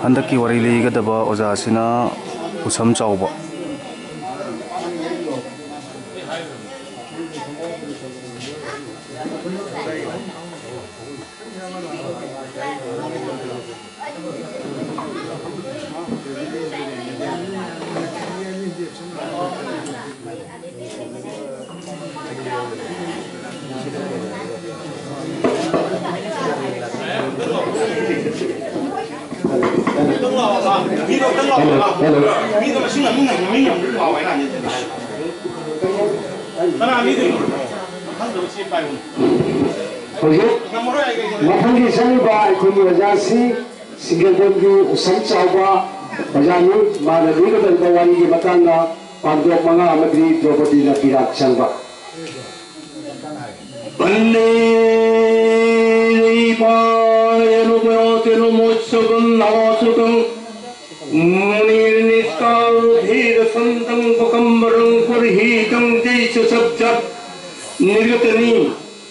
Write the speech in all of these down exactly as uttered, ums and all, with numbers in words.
ꯍꯟꯗꯛꯀꯤ ꯋꯥꯔꯤ ꯂꯤꯒꯗꯕ ꯑꯣꯖꯥꯁꯤꯅ ꯎꯁꯝ ꯆꯥꯎꯕ꯫ ꯍꯧꯖꯤꯛ ꯃꯊꯪꯒꯤ ꯆꯪꯂꯤꯕ ꯑꯩꯈꯣꯏꯒꯤ ꯑꯣꯖꯥꯁꯤ ꯁꯤꯡꯖꯃꯩꯒꯤ ꯎꯁꯝ ꯆꯥꯎꯕ ꯑꯣꯖꯥꯅꯤ꯫ ꯃꯥꯅ ꯂꯤꯒꯗꯧꯔꯤꯕ ꯋꯥꯔꯤꯒꯤ ꯃꯇꯥꯡꯗ ꯄꯥꯟꯗꯣꯞ ꯃꯉꯥ ꯑꯃꯗꯤ ꯗ꯭ꯔꯧꯄꯗꯤꯅ ꯄꯤꯔꯥꯛ ꯆꯪꯕ꯫ वन्दे दीपायनुपयातिनमोत्सवं नासुतं मुनिर्निष्कारुभेदसन्तं वकम्बरं पुरहितं देशसब्जत् निर्गतनी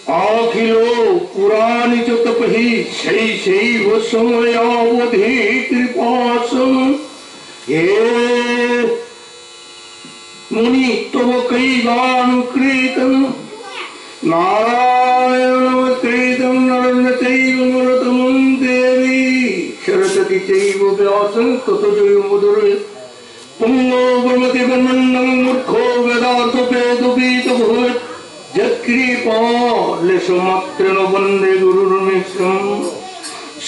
आखिलो पुराणि च तपहि शैशैव समयावधि कृपासं हे मुनि तव कैवानुकृतं नारायणमकृतं नरं चैव नरोत्तमं देवी सरस्वती चैव व्यासं ततो जयमुदीरये। पुंगो ब्रह्मति ब्रह्मण्डं मूर्खो वेदार्थवेदोऽपि च भवेत्। यत्कृपालेशमात्रेण वन्दे गुरुर्मीशम्।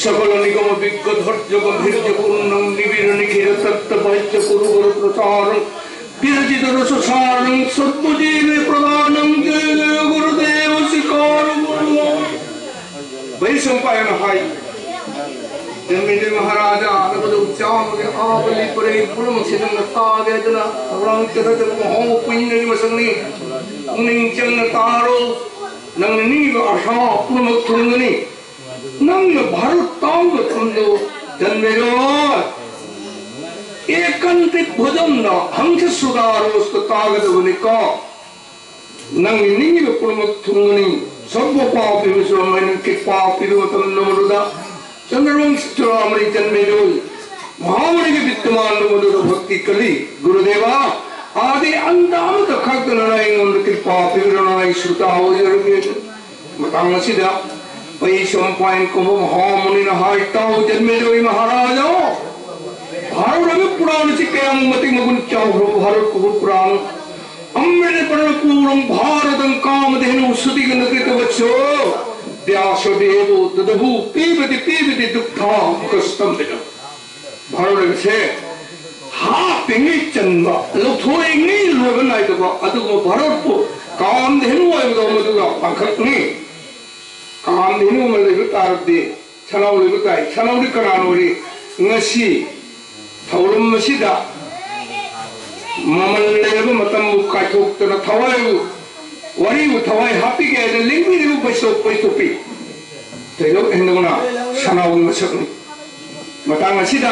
सकलनिगमविद्वधर्जगभीर्जपूर्णं निबिडनिखिलतत्त्वभाष्यकुरुगुरुप्रसारं विरचितरससारं सर्वजीवप्रदानं जय जय गुरुदेव श्रीकारुगुरु। ꯚꯩꯁꯝꯄꯥꯌꯅ ꯍꯥꯏ, ꯖꯟꯃꯦꯖꯌ ꯃꯍꯥꯔꯥꯖꯥ, ꯅꯈꯨꯠꯇ ꯎꯆꯥꯟꯕꯒꯤ ꯑꯥꯕ ꯂꯤꯛꯄꯔꯩ ꯄꯨꯝꯅꯃꯛꯁꯤ ꯅꯪꯅ ꯇꯥꯒꯦ ꯍꯥꯏꯗꯨꯅ ꯊꯧꯔꯥꯡ ꯆꯠꯊꯗꯕ ꯃꯍꯥꯎ ꯀꯨꯏꯅꯒꯤ ꯃꯁꯛꯅꯤ꯫ ꯄꯨꯛꯅꯤꯡ ꯆꯪꯅ ꯇꯥꯔꯣ꯫ ꯅꯪꯅ ꯅꯤꯡꯉꯤꯕ ꯑꯁꯥ ꯄꯨꯝꯅꯃꯛ ꯊꯨꯡꯒꯅꯤ꯫ ꯅꯪꯅ ꯚꯥꯔꯠ ꯇꯥꯡꯕ ꯊꯝꯗꯣ ꯖꯟꯃꯦꯖꯌ꯫ ꯑꯦꯀꯟꯇꯤꯛ ꯚꯣꯖꯟꯅ ꯍꯪꯁ ꯁꯨꯗꯥ ꯔꯣꯁꯇ ꯇꯥꯒꯗꯕꯅꯤꯀꯣ꯫ ꯅꯪꯒꯤ ꯅꯤꯡꯉꯤꯕ ꯄꯨꯝꯅꯃꯛ ꯊꯨꯡꯒꯅꯤ꯫ ꯁꯔꯕ ꯄꯥꯄꯤ ꯃꯤꯁꯨ ꯑꯃꯅ ꯀ꯭ꯔꯤꯄꯥ ꯄꯤꯕ ꯃꯇꯝ ꯅꯣꯡꯃꯗꯨꯗ ꯆꯟꯗ꯭ꯔꯃꯪ ꯆꯨꯔꯥꯃꯔꯤ ꯆꯟꯕꯤꯔꯣꯏ꯫ ꯃꯍꯥꯃꯨꯅꯤꯒꯤ ꯕꯤꯠꯇꯃꯥꯟꯗꯨ ꯃꯗꯨꯗ ꯚꯛꯇꯤ ꯀꯜꯂꯤ꯫ ꯒꯨꯔꯨꯗꯦꯕ, ꯑꯥꯗꯤ ꯑꯟꯗ ꯑꯃꯠꯇ ꯈꯛꯇꯅ ꯑꯩꯉꯣꯟꯗ ꯀ꯭ꯔꯤꯄꯥ ꯄꯤꯕꯤꯔꯅ ꯑꯩ ꯁ꯭ꯔꯨꯇꯥ ꯑꯣꯏꯖꯔꯒꯦ꯫ ꯃꯇꯥꯡ ꯑꯁꯤꯗ ꯄꯩꯁꯝ ꯄꯥꯏꯟ ꯀꯨꯝꯕ ꯃꯍꯥꯃꯨꯅꯤꯅ ꯍꯥꯏ, "ꯇꯥꯎ ꯖꯟꯃꯦꯖꯣꯏ ꯃꯍꯥꯔꯥꯖꯥ, ꯚꯥꯔꯠ ꯔꯥꯕꯤ ꯄꯨꯔꯥꯟ ꯑꯁꯤ ꯀꯌꯥꯝ ꯃꯇꯤꯛ ꯃꯒꯨꯟ ꯆꯥꯎꯈ꯭ꯔꯕ ꯚꯥꯔꯠ ꯀꯧꯕ ꯄꯨꯔꯥꯟ ꯑꯃ꯭ꯔꯤꯇ ꯄꯔꯅ ꯀꯨꯔꯝ ꯚꯥꯔꯇꯝ ꯀꯥꯃꯙꯦꯅꯨ ꯁꯨꯇꯤꯒꯅ ꯀ꯭ꯔꯤꯇ ꯋꯠꯁꯣ ꯕ꯭ꯌꯥꯁꯣ ꯗꯦꯕꯣ ꯗꯗꯚꯨ ꯄꯤꯕꯗꯤ ꯄꯤꯕꯗꯤ ꯗꯨꯛꯊꯥ ꯀꯁꯇꯝꯕꯤꯅ"꯫ ꯚꯥꯔꯠ ꯍꯥꯏꯕꯁꯦ ꯍꯥꯞꯄꯤꯉꯩ ꯆꯟꯕ, ꯂꯧꯊꯣꯛꯏꯉꯩ ꯂꯣꯏꯕ ꯅꯥꯏꯗꯕ ꯑꯗꯨꯒꯨꯝꯕ ꯚꯥꯔꯠꯄꯨ ꯀꯥꯝꯗ ꯍꯦꯟꯅ ꯑꯣꯏꯕꯗꯣ ꯃꯗꯨꯒ ꯄꯥꯡꯈꯛꯅꯤ꯫ ꯀꯥꯝꯗ ꯍꯦꯟꯅ ꯑꯃ ꯂꯩꯕ ꯇꯥꯔꯕꯗꯤ ꯁꯅꯥꯎ ꯂꯩꯕ ꯇꯥꯏ꯫ ꯁꯅꯥꯎꯗꯤ ꯀꯅꯥꯅꯣ ꯑꯣꯏꯔꯤ? ꯉꯁꯤ ꯊꯧꯔꯝ ꯑꯁꯤꯗ ꯃꯃꯜ ꯂꯩꯔꯕ ꯃꯇꯝꯕꯨ ꯀꯥꯏꯊꯣꯛꯇꯅ ꯊꯋꯥꯏꯕꯨ, ꯋꯥꯔꯤꯕꯨ ꯊꯋꯥꯏ ꯍꯥꯞꯄꯤꯒꯦ ꯍꯥꯏꯅ ꯂꯦꯡꯕꯤꯔꯤꯕ ꯄꯩꯁꯣꯛ ꯄꯩꯁꯣꯛꯄꯤ ꯊꯣꯏꯗꯣꯛ ꯍꯦꯟꯗꯣꯛꯅ ꯁꯅꯥꯎꯒꯤ ꯃꯁꯛꯅꯤ꯫ ꯃꯇꯥꯡ ꯑꯁꯤꯗ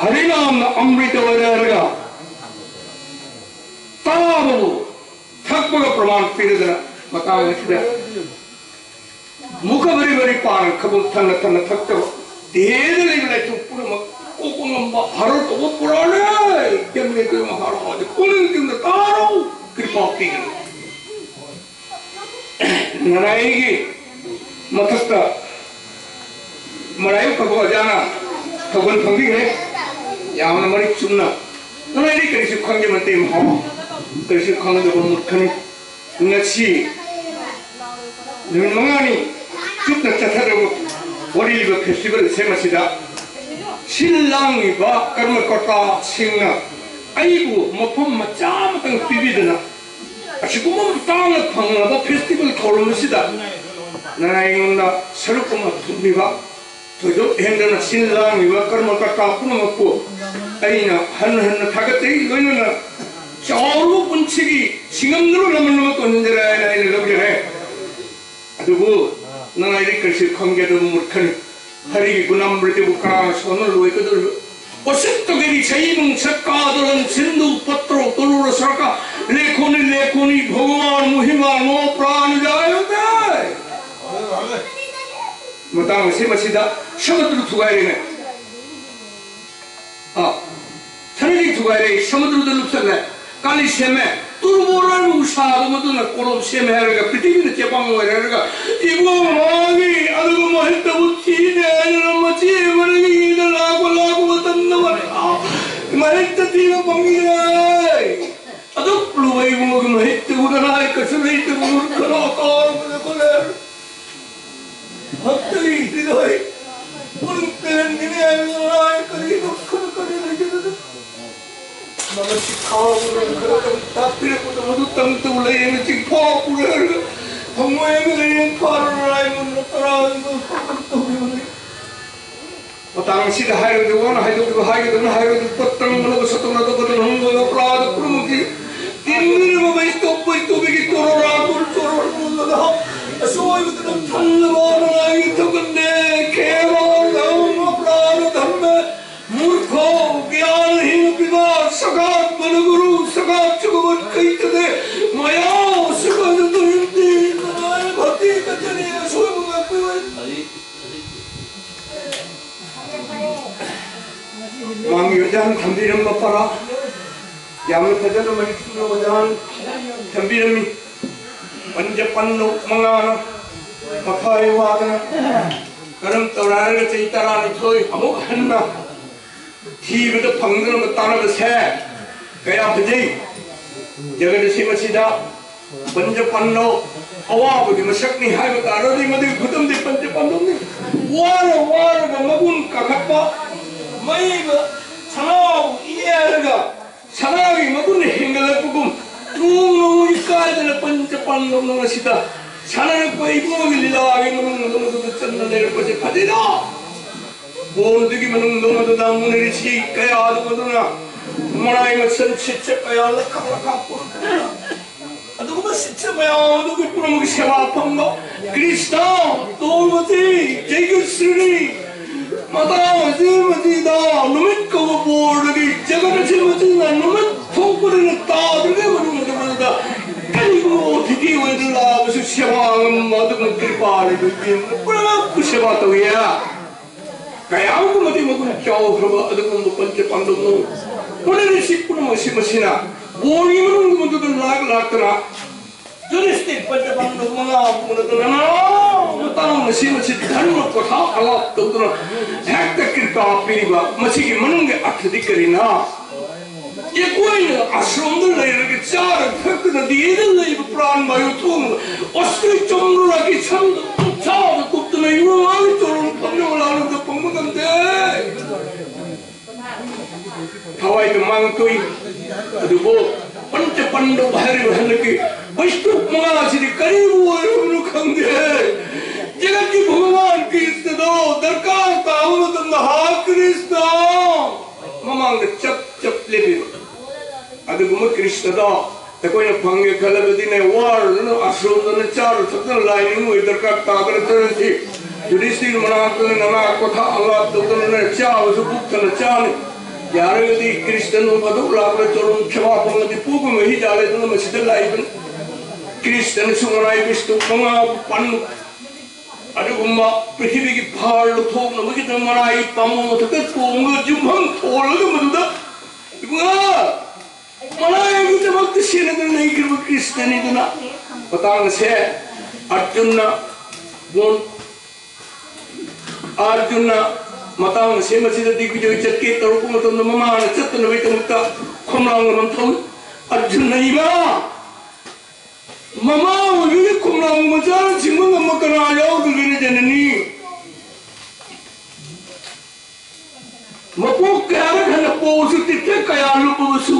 ꯍꯔꯤꯅꯥꯝꯅ ꯑꯃ꯭ꯔꯤꯇ ꯑꯣꯏꯔꯛꯂꯒ ꯇꯥꯕꯕꯨ ꯊꯛꯄꯒ ꯄ꯭ꯔꯃꯥꯟ ꯄꯤꯔꯗꯅ ꯃꯇꯥꯡ ꯑꯁꯤꯗ ꯃꯨꯈ ꯕꯔꯤ ꯕꯔꯤ ꯄꯥꯔ ꯈꯕꯨꯛ ꯊꯟꯅ ꯊꯟꯅ ꯊꯛꯇꯕ ꯗꯦꯍꯦꯗ ꯂꯩꯕ ꯂꯥꯏꯆꯨ ꯄꯨꯝꯅꯃꯛ ꯀꯣꯛꯄ ꯉꯝꯕ ꯍꯔꯣ ꯇꯧꯕ ꯄꯨꯔꯥꯅꯦ꯫ ꯒ꯭ꯌꯥꯟ ꯂꯩꯇꯕ ꯃꯍꯥꯔꯥꯖ ꯄꯨꯛꯅꯤꯡ ꯆꯤꯡꯅ ꯇꯥꯔꯣ꯫ ꯀ꯭ꯔꯤꯄꯥ ꯄꯤꯒꯅꯤ꯫ ꯅꯅꯥꯏꯒꯤ ꯃꯊꯛꯇ ꯃꯔꯥꯏꯕꯛ ꯐꯕ ꯑꯣꯖꯥꯅ ꯊꯧꯒꯜ ꯐꯝꯕꯤꯈ꯭ꯔꯦ꯫ ꯌꯥꯝꯅ ꯃꯔꯤꯛ ꯆꯨꯝꯅ꯫ ꯅꯅꯥꯏꯗꯤ ꯀꯔꯤꯁꯨ ꯈꯪꯗꯦ, ꯃꯇꯩ ꯃꯍꯥꯎ ꯀꯔꯤꯁꯨ ꯈꯪꯗꯕ ꯃꯨꯔꯈꯅꯤ꯫ ꯉꯁꯤ ꯅꯨꯃꯤꯠ ꯃꯉꯥꯅꯤ ꯆꯨꯞꯅ ꯆꯠꯊꯔꯕ ꯋꯥꯔꯤ ꯂꯤꯕ ꯐꯦꯁꯇꯤꯚꯦꯜ ꯑꯁꯦ ꯃꯁꯤꯗ ꯁꯤꯜ ꯂꯥꯡꯂꯤꯕ ꯀꯔꯃꯀꯔꯇꯥꯁꯤꯡꯅ ꯑꯩꯕꯨ ꯃꯐꯝ ꯃꯆꯥ ꯑꯃꯇꯪ ꯄꯤꯕꯤꯗꯅ ꯑꯁꯤꯒꯨꯝꯕ ꯇꯥꯡꯅ ꯐꯪꯂꯕ ꯐꯦꯁꯇꯤꯚꯦꯜ ꯊꯧꯔꯝ ꯑꯁꯤꯗ ꯅꯅꯥꯏꯉꯣꯟꯗ ꯁꯔꯨꯛ ꯑꯃ ꯊꯨꯡꯕꯤꯕ ꯊꯣꯏꯗꯣꯛ ꯍꯦꯟꯗꯅ ꯁꯤꯜ ꯂꯥꯡꯂꯤꯕ ꯀꯔꯃꯀꯔꯇꯥ ꯄꯨꯝꯅꯃꯛꯄꯨ ꯑꯩꯅ ꯍꯟꯅ ꯍꯟꯅ ꯊꯥꯒꯠꯆꯔꯤ꯫ ꯂꯣꯏꯅꯅ ꯆꯥꯎꯔꯕ ꯄꯨꯟꯁꯤꯒꯤ ꯁꯤꯡꯉꯝꯅꯕ ꯂꯃꯟ ꯑꯃ ꯇꯣꯟꯖꯔꯦ ꯍꯥꯏꯅ ꯑꯩꯅ ꯂꯧꯖꯔꯦ꯫ ꯑꯗꯨꯕꯨ ꯅꯪ ꯑꯩꯗꯤ ꯀꯔꯤꯁꯨ ꯈꯪꯒꯗꯕ ꯃꯨꯔꯈꯅꯤ꯫ ꯍꯔꯤꯒꯤ ꯒꯨꯅꯥꯝ ꯔꯤꯇꯤꯕꯨ ꯀꯅꯥꯅ ꯁꯣꯟꯅ ꯂꯣꯏꯒꯗꯧꯔꯤꯕ? ꯄꯣꯁꯛꯇꯒꯤꯗꯤ ꯁꯩꯕꯨꯡ ꯁꯛꯀꯥꯗꯣꯂꯟ ꯁꯤꯟꯗꯨ ꯄꯠꯇ꯭ꯔꯣ ꯇꯣꯂꯨꯔ ꯁꯔꯀꯥ ꯂꯦꯈꯣꯅꯤ ꯂꯦꯈꯣꯅꯤ ꯚꯒꯋꯥꯟ ꯃꯨꯍꯤꯃꯥ ꯅꯣ ꯄ꯭ꯔꯥꯅꯤ ꯖꯥꯌꯣꯗꯦ꯫ ꯃꯇꯥꯡ ꯑꯁꯤ ꯃꯁꯤꯗ ꯁꯃꯨꯗ꯭ꯔ ꯊꯨꯒꯥꯏꯔꯤꯉꯩ ꯑ, ꯁꯅꯥꯔꯩ ꯊꯨꯒꯥꯏꯔꯦ, ꯁꯃꯨꯗ꯭ꯔꯗ ꯂꯨꯞꯁꯜꯂꯦ, ꯀꯥꯂꯤ ꯁꯦꯝꯃꯦ, ꯇꯨꯔꯕꯣꯠ ꯑꯔꯤꯕ ꯁꯥꯕ ꯃꯗꯨꯅ ꯀꯣꯂꯣꯝ ꯁꯦꯝꯃꯦ ꯍꯥꯏꯔꯒ ꯄ꯭ꯔꯤꯊꯤꯕꯤꯅ ꯆꯦꯕꯥꯡ ꯑꯣꯏꯔꯦ ꯍꯥꯏꯔꯒ ꯏꯕꯣ ꯃꯥꯒꯤ ꯑꯗꯨꯒ ꯃꯍꯤꯛꯇꯕꯨ ꯊꯤꯅꯦ ꯍꯥꯏꯗꯅ ꯃꯆꯦ ꯑꯃꯅ ꯌꯦꯡꯗ ꯂꯥꯛꯄ ꯂꯥꯛꯄ ꯃꯇꯝꯗ ꯃꯍꯤꯛꯇ ꯊꯤꯕ ꯐꯪꯈꯤꯗ꯭ꯔꯦ꯫ ꯑꯗꯨꯛ ꯂꯨꯕ ꯏꯕꯨꯡꯒꯤ ꯃꯍꯤꯛꯇꯕꯨ ꯅꯅꯥꯏ ꯀꯁꯨ ꯂꯩꯇꯕ ꯃꯨꯔꯈꯅ ꯑꯀꯥꯔꯕꯗ ꯀꯣꯂꯦꯔ ꯍꯛꯇꯒꯤ ꯍꯤꯗꯣꯏ ꯄꯨꯟ ꯄꯦꯟꯒꯅꯤ ꯍꯥꯏꯕꯗꯨ ꯅꯅꯥꯏ ꯀꯔꯤꯅꯣ ꯈꯔ ꯀꯔꯤ ꯂꯩꯖꯗꯅ ꯃꯃꯜ ꯆꯤꯡꯐꯥ ꯄꯨꯔꯒ ꯈꯔ ꯈꯔ ꯇꯥꯛꯄꯤꯔꯛꯄꯗ ꯃꯗꯨ ꯇꯝ ꯇꯧ ꯂꯩꯌꯦꯅ ꯆꯤꯡꯐꯥ ꯄꯨꯔꯒ ꯊꯃꯣꯏ ꯑꯃ ꯂꯩꯌꯦꯡ ꯐꯥꯔꯔꯥꯏ ꯃꯨꯟꯅ ꯇꯔꯥ ꯇꯧꯔꯤꯕꯅꯤ꯫ ꯃꯇꯥꯡ ꯑꯁꯤꯗ ꯍꯥꯏꯔꯒꯗꯤ ꯋꯥꯅ ꯍꯥꯏꯗꯣꯛꯂꯤꯕ ꯍꯥꯏꯒꯗꯕꯅ ꯍꯥꯏꯔꯒꯗꯤ ꯄꯣꯠ ꯇꯝꯅꯕ ꯁꯛꯇꯝꯅꯗꯕ ꯍꯪꯕ ꯄ꯭ꯔꯥꯗ ꯄꯨꯝꯅꯃꯛꯀꯤ ꯏꯟꯗ꯭ꯔꯤꯕ ꯃꯩꯇꯣꯞ ꯃꯩꯇꯣꯞꯒꯤ ꯇꯣꯔꯣꯔꯥ ꯇꯣꯔ ꯇꯣꯔꯣꯔ ꯇꯣꯔꯣꯔ ꯑꯁꯣꯏꯕꯗꯨꯅ ꯊꯜꯂꯕ ꯅꯉꯥꯏꯒꯤ ꯊꯧꯒꯟꯗꯦ ꯈꯦꯕ ꯂꯧꯕ ꯄ꯭ꯔꯥꯗ ꯊꯝꯃꯦ꯫ ꯃꯨꯔꯈꯣ ꯒ꯭ꯌꯥꯟ ꯍꯤꯡ ꯄꯤꯕ ꯁꯒꯥꯠ ꯃꯅꯒꯨꯔꯨ ꯁꯒꯥꯠ ꯆꯨꯒꯕꯠ ꯀꯩꯇꯗꯦ ꯃꯌꯥꯎ ꯁꯒꯥꯠ ꯇꯨꯔꯤꯝꯗꯤ ꯅꯉꯥꯏ ꯚꯛꯇꯤ ꯀꯆꯅꯤ ꯑꯁꯣꯏꯕ ꯉꯥꯛꯄꯤꯌꯨ꯫ ꯃꯥꯡꯒꯤ ꯑꯣꯖꯥꯅ ꯊꯝꯕꯤꯔꯝꯕ ꯄꯔꯥ ꯌꯥꯝꯅ ꯐꯖꯅ ꯃꯔꯤꯛ ꯆꯨꯝꯅ ꯑꯣꯖꯥꯅ ꯊꯝꯕꯤꯔꯝꯃꯤ꯫ ꯄꯟꯖ ꯄꯟꯗꯧ ꯃꯉꯥꯅ ꯃꯈꯥꯏ ꯋꯥꯗꯅ ꯀꯔꯝ ꯇꯧꯔꯦ ꯍꯥꯏꯔꯒ ꯆꯍꯤ ꯇꯔꯥꯅꯤꯊꯣꯏ ꯑꯃꯨꯛ ꯍꯟꯅ ꯊꯤꯕꯗ ꯐꯪꯗꯅꯕ ꯇꯥꯟꯅꯕꯁꯦ ꯀꯌꯥ ꯐꯖꯩ꯫ ꯖꯒꯠ ꯑꯁꯤ ꯃꯁꯤꯗ ꯄꯟꯖ ꯄꯟꯗꯧ ꯑꯋꯥꯕꯒꯤ ꯃꯁꯛꯅꯤ ꯍꯥꯏꯕ ꯇꯥꯔꯗꯤ ꯃꯗꯨꯒꯤ ꯈꯨꯗꯝꯗꯤ ꯄꯟꯖ ꯄꯟꯗꯧꯅꯤ꯫ ꯋꯥꯔ ꯋꯥꯔꯒ ꯃꯒꯨꯟ ꯀꯥꯈꯠꯄ, ꯃꯩꯕ ꯁꯅꯥꯕꯨ ꯌꯦꯔꯒ ꯁꯅꯥꯒꯤ ꯃꯒꯨꯟ ꯍꯦꯟꯒꯠꯂꯛꯄꯒꯨꯝ ꯅꯣꯡ ꯅꯣꯡꯃꯒꯤ ꯀꯥꯏꯗꯅ ꯄꯟꯖ ꯄꯟꯗꯧꯅ ꯃꯁꯤꯗ ꯁꯥꯟꯅꯔꯛꯄ ꯏꯕꯨꯡꯒꯤ ꯂꯤꯂꯥꯒꯤ ꯃꯅꯨꯡꯗ ꯃꯗꯨꯗ ꯆꯟꯅ ꯂꯩꯔꯛꯄꯁꯦ ꯐꯖꯩꯗ꯫ ꯕꯣꯟꯗꯨꯒꯤ ꯃꯅꯨꯡꯗ ꯃꯗꯨꯗ ꯃꯨꯅꯤ ꯔꯤꯁꯤ ꯀꯌꯥꯗꯨ ꯃꯗꯨꯅ ꯃꯔꯥꯏ ꯃꯆꯜ ꯁꯤꯠꯁꯦ ꯀꯌꯥ ꯂꯈ ꯂꯈ ꯄꯨꯔꯛꯇꯨꯅ ꯑꯗꯨꯒꯨꯝꯕ ꯁꯤꯠꯁꯦ ꯃꯌꯥꯝ ꯑꯗꯨꯒꯤ ꯄꯨꯝꯅꯃꯛꯀꯤ ꯁꯦꯕꯥ ꯐꯪꯕ ꯀ꯭ꯔꯤꯁꯅ ꯇꯣꯜꯃꯁꯤ ꯖꯩꯒꯁ꯭ꯔꯤ ꯃꯇꯥꯡ ꯑꯁꯤ ꯃꯁꯤꯗ ꯅꯨꯃꯤꯠ ꯀꯧꯕ ꯕꯣꯔꯗꯒꯤ ꯖꯒꯠ ꯑꯁꯤ ꯃꯁꯤꯅ ꯅꯨꯃꯤꯠ ꯊꯣꯛꯄꯗꯒꯤ ꯇꯥꯗ꯭ꯔꯤꯉꯩ ꯃꯅꯨꯡꯗ ꯃꯗꯨꯗ ꯀꯔꯤꯒꯨꯝꯕ ꯑꯣꯊꯤꯇꯤ ꯑꯣꯏꯅ ꯂꯥꯛꯑꯕꯁꯨ ꯁꯦꯕꯥ ꯉꯝꯕ ꯑꯗꯨꯒꯨꯝꯕ ꯀ꯭ꯔꯤꯄꯥ ꯂꯩꯕ ꯏꯕꯦꯝꯃ ꯄꯨꯝꯅꯃꯛꯄꯨ ꯁꯦꯕꯥ ꯇꯧꯏ꯫ ꯀꯌꯥꯒꯨꯝꯕ ꯃꯇꯤꯛ ꯃꯒꯨꯟ ꯆꯥꯎꯈ꯭ꯔꯕ ꯑꯗꯨꯒꯨꯝꯕ ꯄꯟꯆ ꯄꯥꯟꯗꯕꯅꯣ꯫ ꯃꯅꯨꯡꯒꯤ ꯁꯤ ꯄꯨꯝꯅꯃꯛ ꯑꯁꯤ ꯃꯁꯤꯅ ꯕꯣꯔꯒꯤ ꯃꯅꯨꯡꯒꯤ ꯃꯗꯨꯗ ꯂꯥꯛ ꯂꯥꯛꯇꯅ ꯖꯨꯗꯤꯁꯇꯤꯛ ꯄꯟꯆ ꯄꯥꯟꯗꯕ ꯃꯉꯥ ꯄꯨꯅꯗꯨꯅ ꯅꯅꯥꯎ ꯅꯇꯥꯎꯅ ꯁꯤ ꯃꯁꯤ ꯙꯔꯃ ꯀꯣꯊꯥ ꯑꯂꯥꯞ ꯇꯧꯗꯨꯅ ꯍꯦꯛꯇ ꯀ꯭ꯔꯤꯄꯥ ꯄꯤꯔꯤꯕ ꯃꯁꯤꯒꯤ ꯃꯅꯨꯡꯒꯤ ꯑꯔꯊꯗꯤ ꯀꯔꯤꯅ? ꯑꯩꯈꯣꯏꯅ ꯑꯁꯣꯝꯗ ꯂꯩꯔꯒ ꯆꯥꯔ ꯊꯛꯇꯅ ꯗꯦꯗ ꯂꯩꯕ ꯄ꯭ꯔꯥꯟ ꯃꯌꯨ ꯊꯣꯡꯕ ꯑꯣꯁꯇ꯭ꯔꯤ ꯆꯣꯝꯔꯨꯔꯒꯤ ꯁꯝꯗ ꯆꯥꯗ ꯀꯨꯞꯇꯅ ꯌꯨꯔꯥꯒꯤ ꯆꯣꯔꯣꯟ ꯐꯝꯅ ꯂꯥꯂꯨꯗ ꯐꯪꯕ ꯉꯝꯗꯦ꯫ ꯊꯋꯥꯏꯗ ꯃꯥꯡ ꯊꯣꯛꯏ꯫ ꯑꯗꯨꯕꯨ ꯄꯟꯆ ꯄꯟꯗꯕ ꯍꯥꯏꯔꯤꯕ ꯍꯟꯗꯛꯀꯤ ꯕꯩꯁꯇꯨꯞ ꯃꯉꯥꯁꯤꯗꯤ ꯀꯔꯤꯕꯨ ꯑꯣꯏꯔꯕꯅꯣ ꯈꯪꯗꯦ꯫ ꯖꯒꯠꯀꯤ ꯚꯒꯋꯥꯟ ꯀ꯭ꯔꯤꯁꯅꯗꯣ ꯗꯔꯀꯥꯔ ꯇꯥꯕ ꯃꯇꯝꯗ ꯍꯥ ꯀ꯭ꯔꯤꯁꯅ ꯃꯃꯥꯡꯗ ꯆꯞ ꯆꯞ ꯂꯦꯞꯄꯤꯕ꯫ ꯑꯗꯨꯒꯨꯝꯕ ꯀ꯭ꯔꯤꯁꯅꯗꯣ ꯑꯩꯈꯣꯏꯅ ꯐꯪꯒꯦ ꯈꯜꯂꯕꯗꯤꯅꯦ, ꯋꯥꯔꯨꯗꯅ, ꯑꯁꯣꯝꯗꯅ ꯆꯥꯔꯨ ꯊꯛꯇꯅ ꯂꯥꯏ ꯅꯤꯡꯉꯨ ꯗꯔꯀꯥꯔ ꯇꯥꯕ ꯅꯠꯇ꯭ꯔꯗꯤ, ꯌꯨꯙꯤꯁꯇꯤꯔ ꯃꯅꯥꯛꯇ ꯅꯅꯥ ꯀꯣꯊꯥ ꯑꯂꯥꯞ ꯇꯧꯗꯅꯅꯦ, ꯆꯥꯕꯁꯨ ꯄꯨꯛ ꯊꯟꯅ ꯆꯥꯅꯤ꯫ ꯌꯥꯔꯒꯗꯤ ꯀ꯭ꯔꯤꯁꯅ ꯅꯣꯡ ꯐꯥꯗꯣꯛ ꯂꯥꯛꯄꯗ ꯆꯣꯔꯣꯝ ꯁꯦꯕꯥ ꯐꯪꯉꯗꯤ ꯄꯨꯒꯨꯝꯕ ꯍꯤ ꯆꯥꯂꯦꯗꯅ ꯃꯁꯤꯗ ꯂꯥꯛꯏꯕꯅꯤ꯫ ꯀ꯭ꯔꯤꯁꯅꯅꯁꯨ ꯃꯅꯥꯏ ꯕꯤꯁꯅꯨ ꯃꯉꯥ ꯄꯟ ꯑꯗꯨꯒꯨꯝꯕ ꯄ꯭ꯔꯤꯊꯤꯕꯤꯒꯤ ꯐꯥꯔ ꯂꯧꯊꯣꯛꯅꯕꯒꯤꯗꯃꯛ ꯃꯅꯥꯏ ꯄꯥꯝꯕꯣꯝ ꯃꯊꯛꯇ ꯇꯣꯡꯉꯒ ꯌꯨꯝꯐꯝ ꯊꯣꯜꯂꯒ ꯃꯗꯨꯗ ꯏꯕꯨꯡꯉꯣ, ꯃꯅꯥꯏꯒꯤꯗꯃꯛꯇ ꯁꯦꯟꯅꯗꯨꯅ ꯂꯩꯈ꯭ꯔꯕ ꯀ꯭ꯔꯤꯁꯅꯅꯤꯗꯨꯅ ꯃꯇꯥꯡ ꯑꯁꯦ ꯑꯔꯖꯨꯟꯅ ꯕꯣꯟ ꯑꯥꯔꯖꯨꯟꯅ ꯃꯇꯥꯡ ꯑꯁꯦ ꯃꯁꯤꯗ ꯗꯤꯒ꯭ꯕꯤꯖꯣꯏ ꯆꯠꯀꯦ ꯇꯧꯔꯛꯄ ꯃꯇꯝꯗ ꯃꯃꯥꯅ ꯆꯠꯇꯅꯕꯒꯤꯗꯃꯛꯇ ꯈꯣꯝꯂꯥꯡ ꯂꯃꯟ ꯊꯧꯏ꯫ ꯑꯔꯖꯨꯟꯅ ꯏꯃꯥ, ꯃꯃꯥ ꯑꯣꯏꯕꯒꯤ ꯈꯣꯝꯂꯥꯡ ꯃꯆꯥꯅ ꯆꯤꯡꯕ ꯉꯝꯕ ꯀꯅꯥ ꯌꯥꯎꯗꯒꯦꯅ ꯖꯅꯅꯤ? ꯃꯄꯣꯛ ꯀꯌꯥꯔꯛ ꯍꯟꯅ ꯄꯣꯛꯑꯁꯨ, ꯇꯤꯛꯊꯦꯛ ꯀꯌꯥ ꯂꯨꯞꯄꯕꯁꯨ,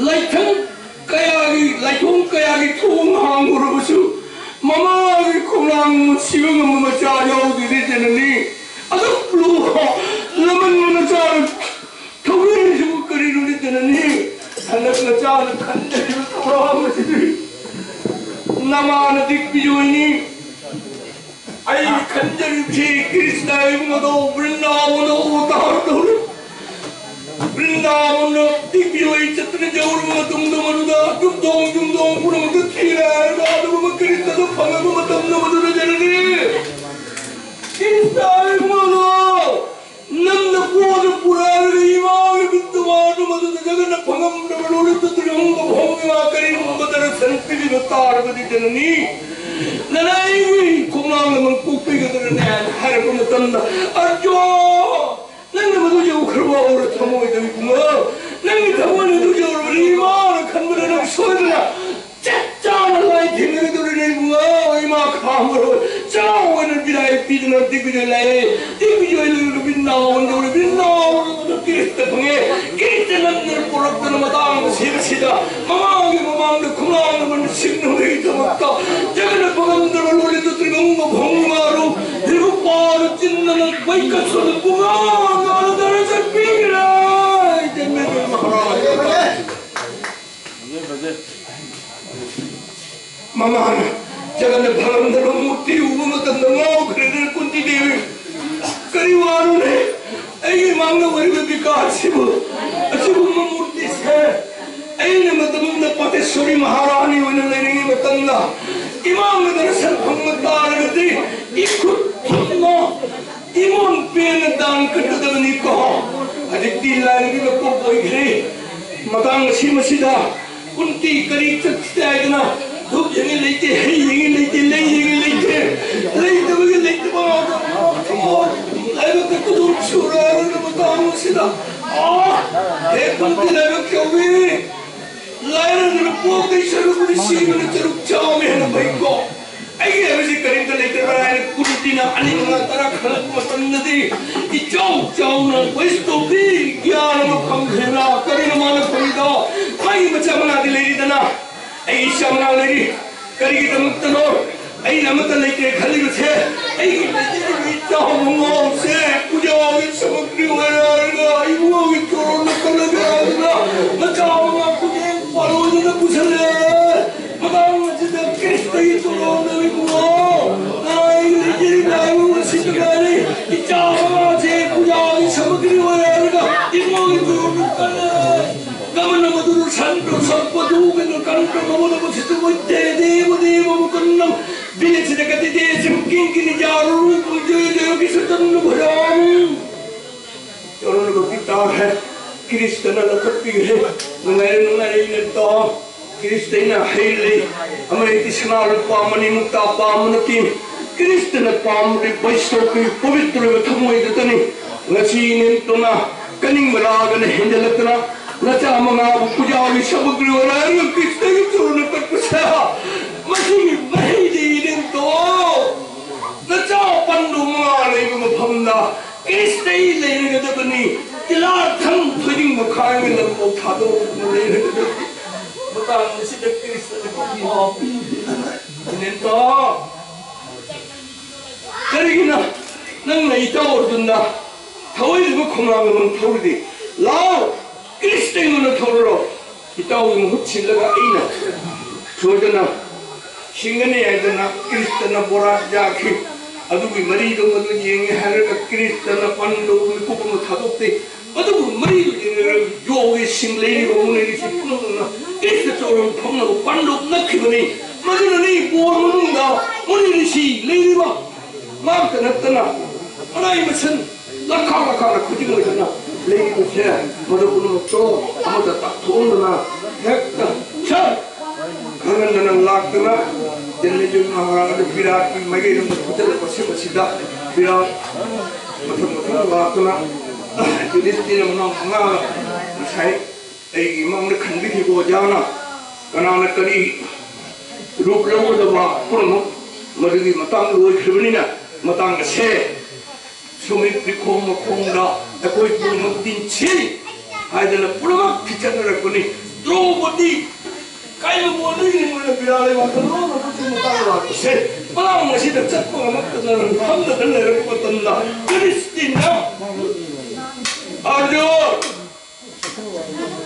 ꯂꯥꯏꯊꯪ ꯀꯌꯥꯒꯤ, ꯂꯥꯏꯊꯣꯡ ꯀꯌꯥꯒꯤ ꯊꯣꯡ ꯍꯥꯡꯉꯨꯔꯕꯁꯨ, ꯃꯃꯥꯒꯤ ꯈꯣꯡꯅꯥꯡ ꯁꯤꯕ ꯉꯝꯕ ꯃꯆꯥ ꯌꯥꯎꯗꯦꯅꯦ ꯖꯅꯅꯤ꯫ ꯑꯗꯨꯛ ꯂꯨꯕ ꯂꯃꯟ ꯃꯆꯥꯅ ꯊꯧꯅꯔꯤꯁꯤꯕꯨ ꯀꯔꯤꯅꯣꯅꯦ ꯖꯅꯅꯤ? ꯍꯟꯗꯛ ꯅꯆꯥꯅ ꯈꯟꯖꯔꯤꯕ ꯊꯧꯔꯥꯡ ꯑꯁꯤꯗꯤ ꯅꯃꯥꯅ ꯗꯤꯒ꯭ꯕꯤꯖꯣꯏꯅꯤ꯫ ꯑꯩ ꯈꯟꯖꯔꯤꯕꯁꯤ ꯀ꯭ꯔꯤꯁꯅ ꯏꯕꯨꯡ ꯑꯗꯣ ꯕ꯭ꯔꯤꯟꯗꯥꯕꯟꯗ ꯑꯣꯇꯥꯔ ꯇꯧꯔꯦ꯫ ꯕ꯭ꯔꯤꯟꯗꯥꯕꯟꯗ ꯗꯤꯒ꯭ꯕꯤꯖꯣꯏ ꯆꯠꯇꯅ ꯌꯧꯔꯕ ꯃꯇꯨꯡꯗ ꯃꯗꯨꯗ ꯌꯨꯝꯊꯣꯡ ꯌꯨꯝꯊꯣꯡ ꯄꯨꯝꯅꯃꯛꯇ ꯊꯤꯔꯦ ꯍꯥꯏꯔꯒ ꯑꯗꯨꯒꯨꯝꯕ ꯀ꯭ꯔꯤꯁꯅꯗꯣ ꯐꯪꯉꯕ ꯃꯇꯝꯗ ꯃꯗꯨꯗ ꯖꯅꯅꯤ꯫ ꯀ꯭ꯔꯤꯁꯅ ꯏꯕꯨꯡ ꯑꯗꯣ ꯄꯨꯔꯛꯑꯒ ꯏꯃꯥꯒꯤ ꯃꯤꯠꯇ ꯃꯥꯗꯨ ꯃꯗꯨꯗ ꯖꯒꯠꯅ ꯐꯪꯉꯝꯗ꯭ꯔꯕ ꯂꯣꯂꯤꯠꯇ ꯇꯨꯔꯤꯕ ꯐꯣꯡꯉꯤꯕ ꯀꯔꯤꯒꯨꯝꯕ ꯗꯔꯁꯟ ꯄꯤꯕꯤꯕ ꯇꯥꯔꯕꯗꯤ ꯖꯅꯅꯤ, ꯅꯅꯥꯏꯒꯤ ꯈꯣꯡꯅꯥꯡ ꯂꯃꯟ ꯀꯣꯛꯄꯤꯒꯗ꯭ꯔꯅꯦ ꯍꯥꯏꯅ ꯍꯥꯏꯔꯛꯄ ꯃꯇꯝꯗ, "ꯑꯔꯖꯣ, ꯅꯪꯅ ꯃꯗꯨ ꯌꯧꯈ꯭ꯔꯕ ꯑꯣꯏꯔ ꯊꯃꯣꯏꯗ ꯏꯕꯨꯡꯉꯣ, ꯅꯪꯒꯤ ꯊꯃꯣꯏꯅ ꯑꯗꯨ ꯌꯧꯔꯕꯗꯤ ꯏꯃꯥꯅ ꯈꯟꯕꯗ ꯅꯪ ꯁꯣꯏꯗꯅ ꯆꯞ ꯆꯥꯅ ꯂꯥꯏ ꯊꯦꯡꯅꯒꯗꯧꯔꯤꯅꯦ ꯏꯕꯨꯡꯉꯣ, ꯏꯃꯥ ꯈꯥꯝꯃꯔꯣꯏ꯫ ꯆꯥꯎ ꯑꯣꯏꯅ ꯕꯤꯗꯥꯏ ꯄꯤꯗꯅ ꯗꯤꯒ꯭ꯕꯤꯖꯣꯏ ꯂꯥꯛꯑꯦ꯫ ꯗꯤꯒ꯭ꯕꯤꯖꯣꯏ ꯂꯣꯏꯔꯒ ꯕꯤꯟꯅꯥꯎ ꯑꯣꯟꯗꯧꯔꯦ꯫ ꯕꯤꯟꯅꯥꯎ ꯑꯣꯟꯗꯧꯔꯦ ꯀꯤꯔꯤꯠꯇ ꯐꯪꯉꯦ꯫ ꯀꯤꯔꯤꯠꯇ ꯅꯝꯗꯅ ꯄꯨꯔꯛꯇꯅ ꯃꯇꯥꯡ ꯑꯁꯤꯗ ꯃꯃꯥꯒꯤ ꯃꯃꯥꯡꯗ ꯈꯨꯃꯥꯡ ꯑꯃꯅ ꯁꯤꯡꯅꯕꯒꯤꯗꯃꯛꯇ ꯖꯒꯠꯅ ꯄꯥꯉꯟꯗ꯭ꯔꯕ ꯂꯣꯂꯤꯠꯇ ꯇ꯭ꯔꯤꯒꯪꯒ ꯐꯪꯉꯤ ꯃꯥꯔꯨ ꯏꯕꯨꯄꯥꯅ ꯆꯤꯟꯗꯅ ꯋꯥꯏꯀꯠꯁꯨꯅ ꯄꯨꯡꯉꯥꯡ ꯉꯥꯡꯗꯅ ꯆꯠꯄꯤꯈ꯭ꯔꯦ꯫ ꯖꯟꯃꯦꯖꯣꯏ ꯃꯍꯥꯔꯥꯖ꯫ ꯃꯃꯥꯅ ꯖꯒꯟꯅ ꯐꯪꯂꯝꯗꯕ ꯃꯨꯔꯇꯤ ꯎꯕ ꯃꯇꯝꯗ ꯉꯥꯎꯈ꯭ꯔꯦꯗꯅ ꯀꯨꯟꯇꯤ ꯗꯦꯕꯤ, "ꯀꯔꯤ ꯋꯥꯅꯣꯅꯦ? ꯑꯩꯒꯤ ꯃꯥꯡꯗ ꯑꯣꯏꯔꯤꯕ ꯕꯤꯀꯥꯁꯁꯤꯕꯨ ꯑꯁꯤꯒꯨꯝꯕ ꯃꯨꯔꯇꯤꯁꯦ ꯑꯩꯅ ꯃꯇꯝ ꯑꯃꯗ ꯄꯥꯇꯦꯁꯣꯔꯤ ꯃꯍꯥꯔꯥꯅꯤ ꯑꯣꯏꯅ ꯂꯩꯔꯤꯉꯩ ꯃꯇꯝꯗ ꯏꯃꯥꯡꯗ ꯗꯔꯁꯟ ꯐꯪꯕ ꯇꯥꯔꯒꯗꯤ ꯏꯈꯨꯠ ꯊꯨꯝꯅ ꯏꯃꯣꯟ ꯄꯦꯟꯅ ꯗꯥꯟ ꯀꯠꯀꯗꯕꯅꯤꯀꯣ꯫ ꯍꯧꯖꯤꯛꯇꯤ ꯂꯥꯏꯔꯕꯤ ꯃꯄꯣꯛ ꯑꯣꯏꯈ꯭ꯔꯦ꯫ ꯃꯇꯥꯡ ꯑꯁꯤ ꯃꯁꯤꯗ ꯀꯨꯟꯇꯤ ꯀꯔꯤ ꯆꯠꯁꯤꯗꯦ ꯍꯥꯏꯗꯅ ꯙꯨꯞ ꯌꯦꯡꯉꯤ ꯂꯩꯇꯦ, ꯍꯩ ꯌꯦꯡꯉꯤ ꯂꯩꯇꯦ, ꯂꯩ ꯌꯦꯡꯉꯤ ꯂꯩꯇꯦ, ꯂꯩꯇꯕꯒꯤ ꯂꯩꯇꯕ ꯉꯥꯛꯇ ꯂꯥꯏꯕꯛꯇ ꯈꯨꯗꯣꯡ ꯆꯨꯔꯦ ꯍꯥꯏꯔꯒ ꯃꯇꯥꯡ ꯑꯁꯤꯗ, ꯑꯥ, ꯍꯦ ꯀꯨꯟꯇꯤ ꯂꯥꯏꯕꯛ ꯆꯥꯎꯕꯤ, ꯂꯥꯏꯔꯗꯅ ꯄꯣꯛꯇꯩ ꯁꯔꯨꯛꯄꯨꯗꯤ ꯁꯤꯕꯅ ꯆꯔꯨꯛ ꯆꯥꯝꯃ ꯍꯦꯟꯅ ꯐꯩꯀꯣ꯫ ꯑꯩꯒꯤ ꯍꯥꯏꯕꯁꯤ ꯀꯔꯤꯝꯇ ꯂꯩꯇ꯭ꯔꯕ꯭ꯔꯥ ꯍꯥꯏꯅ ꯀꯨꯟꯇꯤꯅ ꯑꯅꯤ, ꯃꯉꯥ, ꯇꯔꯥ ꯈꯜꯂꯛꯄ ꯃꯇꯝꯗꯗꯤ ꯏꯆꯥꯎ ꯆꯥꯎꯅ ꯋꯦꯁꯇꯣꯛꯀꯤ ꯒ꯭ꯌꯥꯟ ꯑꯃ ꯐꯪꯈ꯭ꯔꯦꯅ꯫ ꯀꯔꯤꯅꯣ ꯃꯥꯅ ꯐꯪꯉꯤꯗꯣ? ꯃꯥꯒꯤ ꯃꯆꯥ ꯃꯉꯥꯗꯤ ꯂꯩꯔꯤꯗꯅ, ꯑꯩ ꯏꯆꯥ ꯃꯉꯥ ꯂꯩꯔꯤ꯫ ꯀꯔꯤꯒꯤꯗꯃꯛꯇꯅꯣ ꯑꯩꯅ ꯑꯃꯠꯇ ꯂꯩꯇ꯭ꯔꯦ ꯈꯜꯂꯤꯕꯁꯦ? ꯑꯩꯒꯤ ꯂꯩꯖꯔꯤꯕ ꯏꯆꯥꯎ ꯃꯉꯥꯁꯦ ꯄꯨꯖꯥꯒꯤ ꯁꯃꯒ꯭ꯔꯤ ꯑꯣꯏꯔꯒ ꯏꯕꯨꯡꯒꯤ ꯆꯣꯔꯣꯟꯗ ꯀꯜꯂꯒꯦ ꯍꯥꯏꯗꯨꯅ ꯃꯆꯥ ꯃꯉꯥ ꯄꯨꯖꯦ ꯄꯥꯂꯣꯏꯗꯨꯅ ꯄꯨꯁꯜꯂꯦ꯫ ꯃꯇꯥꯡ ꯑꯁꯤꯗ ꯈ꯭ꯔꯤꯁꯇꯒꯤ ꯇꯣꯂꯣꯝꯗ ꯏꯕꯨꯡꯉꯣ, ꯅꯥꯏ ꯂꯩꯖꯔꯤꯕ ꯂꯥꯏꯕꯨꯡ ꯑꯁꯤꯗ ꯉꯥꯏꯔꯦ꯫ ꯏꯆꯥ ꯃꯉꯥꯁꯦ ꯄꯨꯖꯥꯒꯤ ꯁꯃꯒ꯭ꯔꯤ ꯑꯣꯏꯔꯦ ꯍꯥꯏꯔꯒ ꯏꯕꯨꯡꯉꯣꯒꯤ ꯇꯣꯂꯣꯝꯗ ꯀꯜꯂꯦ꯫ ꯒꯃꯅ ꯃꯗꯨ ꯁꯟꯇꯣ ꯁꯝꯄꯗꯨ ꯀꯩꯅꯣ ꯀꯟꯇ ꯃꯃꯅ ꯃꯁꯤꯗ ꯃꯣꯏ ꯇꯦꯗꯦ ꯃꯗꯦ ꯃꯃꯨ ꯀꯟꯅ ꯕꯤꯂꯦꯁꯤꯗ ꯀꯇꯤꯗꯦ ꯁꯤꯝ ꯀꯤꯡ ꯀꯤꯅꯤ ꯌꯥꯔꯨ ꯄꯨꯖꯣꯏ ꯂꯩꯔꯒꯤ ꯁꯇꯟ ꯅꯨ ꯚꯌꯥꯅꯤ꯫ ꯈ꯭ꯔꯤꯁꯇꯅ ꯂꯧꯈꯠꯄꯤꯈ꯭ꯔꯦ꯫ ꯅꯨꯡꯉꯥꯏꯔꯦ, ꯅꯨꯡꯉꯥꯏꯔꯦ, ꯏꯅꯦꯇꯣ꯫ ꯀ꯭ꯔꯤꯁꯇ ꯑꯩꯅ ꯍꯩ ꯂꯩ ꯑꯃꯗꯤ ꯁꯅꯥ ꯂꯨꯄꯥ ꯃꯅꯤ ꯃꯨꯛꯇ ꯄꯥꯝꯕ ꯅꯠꯇꯦ꯫ ꯀ꯭ꯔꯤꯁꯇꯅ ꯄꯥꯝꯕꯗꯤ ꯕꯩꯁ꯭ꯅꯣꯞꯀꯤ ꯄꯕꯤꯇ꯭ꯔ ꯑꯣꯏꯕ ꯊꯃꯣꯏꯗꯨꯇꯅꯤ꯫ ꯉꯁꯤ ꯏꯅꯦꯇꯣꯅ ꯀꯅꯤꯡꯕ ꯂꯥꯛꯑꯒꯅ ꯍꯦꯟꯖꯜꯂꯛꯇꯅ ꯅꯆꯥ ꯃꯉꯥꯕꯨ ꯄꯨꯖꯥꯒꯤ ꯁꯃꯒ꯭ꯔꯤ ꯑꯣꯏꯔꯛꯑꯒ ꯀ꯭ꯔꯤꯁꯇꯒꯤ ꯆꯨꯔꯨꯅ ꯀꯠꯄꯁꯦ꯫ ꯃꯁꯤꯒꯤ ꯃꯍꯩꯗꯤ ꯏꯅꯦꯇꯣ꯫ ꯅꯆꯥ ꯄꯟꯗꯨ ꯃꯉꯥ ꯂꯩꯕ ꯃꯐꯝꯗ ꯀ꯭ꯔꯤꯁꯇ ꯑꯩ ꯂꯩꯔꯒꯗꯕꯅꯤ꯫ ꯇꯤꯂꯥ ꯊꯝ ꯊꯣꯏꯗꯤꯡ ꯃꯈꯥꯏ ꯑꯣꯏꯅ ꯂꯝꯐꯥꯎ ꯊꯥꯗꯣꯛꯇꯨꯅ ꯂꯩꯔꯒꯗꯕꯅꯤ꯫ ꯃꯇꯥꯡ ꯑꯁꯤꯗ ꯀ꯭ꯔꯤꯁꯇꯅ ꯄꯥꯎ ꯄꯤꯕꯤꯔꯤ꯫ ꯏꯅꯦꯇꯣ, ꯀꯔꯤꯒꯤꯅꯣ ꯅꯪꯅ ꯏꯇꯥꯎ ꯑꯔꯖꯨꯟꯗ ꯊꯧꯑꯣꯏꯗꯕ ꯈꯣꯡꯅꯥꯡ ꯑꯃ ꯊꯧꯔꯤꯗꯤ? ꯂꯥꯎ, ꯀ꯭ꯔꯤꯁꯇ ꯑꯩꯉꯣꯟꯗ ꯊꯧꯔꯨꯔꯣ꯫ ꯏꯇꯥꯎꯒꯤ ꯃꯍꯨꯠ ꯁꯤꯜꯂꯒ ꯑꯩꯅ ꯁꯣꯏꯗꯅ ꯁꯤꯡꯒꯅꯤ ꯍꯥꯏꯗꯅ ꯀ꯭ꯔꯤꯁꯇꯅ ꯕꯣꯔꯥ ꯌꯥꯈꯤ꯫ ꯑꯗꯨꯒꯤ ꯃꯔꯤꯗꯣ ꯃꯗꯨ ꯌꯦꯡꯉꯦ ꯍꯥꯏꯔꯒ ꯀ꯭ꯔꯤꯁꯇꯅ ꯄꯟꯗꯣ ꯃꯤꯀꯨꯞ ꯑꯃ ꯊꯥꯗꯣꯛꯇꯦ꯫ ꯃꯗꯨꯒꯤ ꯃꯔꯤꯗꯣ ꯌꯦꯡꯉꯒ ꯌꯣꯒꯤ ꯁꯤꯡ ꯂꯩꯔꯤꯕ ꯃꯨꯅꯤꯔꯤꯁꯤ ꯄꯨꯝꯅꯃꯛꯅ ꯀ꯭ꯔꯤꯁꯇ ꯆꯧꯔꯕ ꯐꯝꯅꯕ ꯄꯟꯗꯣ ꯅꯛꯈꯤꯕꯅꯤ꯫ ꯃꯗꯨꯅꯅꯤ ꯕꯣꯔ ꯃꯅꯨꯡꯗ ꯃꯨꯅꯤꯔꯤꯁꯤ ꯂꯩꯔꯤꯕ ꯃꯍꯥꯛꯇ ꯅꯠꯇꯅ ꯃꯅꯥꯏ ꯃꯁꯤꯡ ꯂꯥꯈꯥ ꯂꯥꯈꯥꯅ ꯈꯨꯖꯤꯡ ꯑꯣꯏꯗꯨꯅ ꯂꯩꯔꯤꯕꯁꯦ, ꯃꯗꯨ ꯄꯨꯝꯅꯃꯛꯇꯣ ꯑꯃꯗ ꯇꯥꯛꯊꯣꯛꯍꯟꯗꯨꯅ ꯍꯦꯛꯇ ꯁꯠ ꯈꯪꯍꯟꯗꯅ ꯂꯥꯛꯇꯨꯅ ꯇꯦꯟꯃꯩꯖꯨ ꯃꯍꯥꯔꯥꯖ ꯕꯤꯔꯥꯠꯀꯤ ꯃꯥꯏꯀꯩꯔꯣꯝꯗ ꯐꯨꯖꯜꯂꯛꯄ ꯁꯤꯟꯕꯁꯤꯗ ꯕꯤꯔꯥꯠ ꯃꯊꯪ ꯃꯊꯪ ꯂꯥꯛꯇꯨꯅ ꯌꯨꯗꯤꯁꯇꯤꯔ ꯃꯅꯥꯎ ꯃꯉꯥ ꯉꯁꯥꯏ ꯑꯩꯒꯤ ꯏꯃꯥꯡꯗ ꯈꯟꯕꯤꯈꯤꯕ ꯑꯣꯖꯥꯅ ꯀꯅꯥꯅ ꯀꯔꯤ ꯔꯨꯞ ꯂꯧꯒꯗꯕ ꯄꯨꯝꯅꯃꯛ ꯃꯗꯨꯒꯤ ꯃꯇꯥꯡ ꯂꯣꯏꯈ꯭ꯔꯕꯅꯤꯅ, ꯃꯇꯥꯡ ꯑꯁꯦ ꯁꯨꯃꯤꯠ ꯄꯤꯈꯣꯡ ꯃꯈꯣꯡꯗ ꯑꯩꯈꯣꯏ ꯄꯨꯝꯅꯃꯛ ꯇꯤꯟꯁꯤ ꯍꯥꯏꯗꯅ ꯄꯨꯝꯅꯃꯛ ꯊꯤꯆꯠꯅꯔꯛꯄꯅꯤ꯫ ꯗ꯭ꯔꯧꯄꯗꯤ ꯀꯥꯏꯕꯕꯨ ꯑꯗꯨꯒꯤ ꯃꯣꯏꯅ ꯕꯤꯔꯥ ꯂꯩꯕꯥꯛꯇ ꯂꯣꯟꯅ ꯃꯇꯥꯡ ꯂꯥꯛꯄꯁꯦ, ꯃꯇꯥꯡ ꯑꯁꯤꯗ ꯆꯠꯄ ꯉꯝꯃꯛꯇꯗꯅ ꯐꯝꯗꯅ ꯂꯩꯔꯛꯄ ꯃꯇꯝꯗ ꯐꯤꯂꯤꯁꯇꯤꯟꯅ ꯑꯔꯖꯨꯟ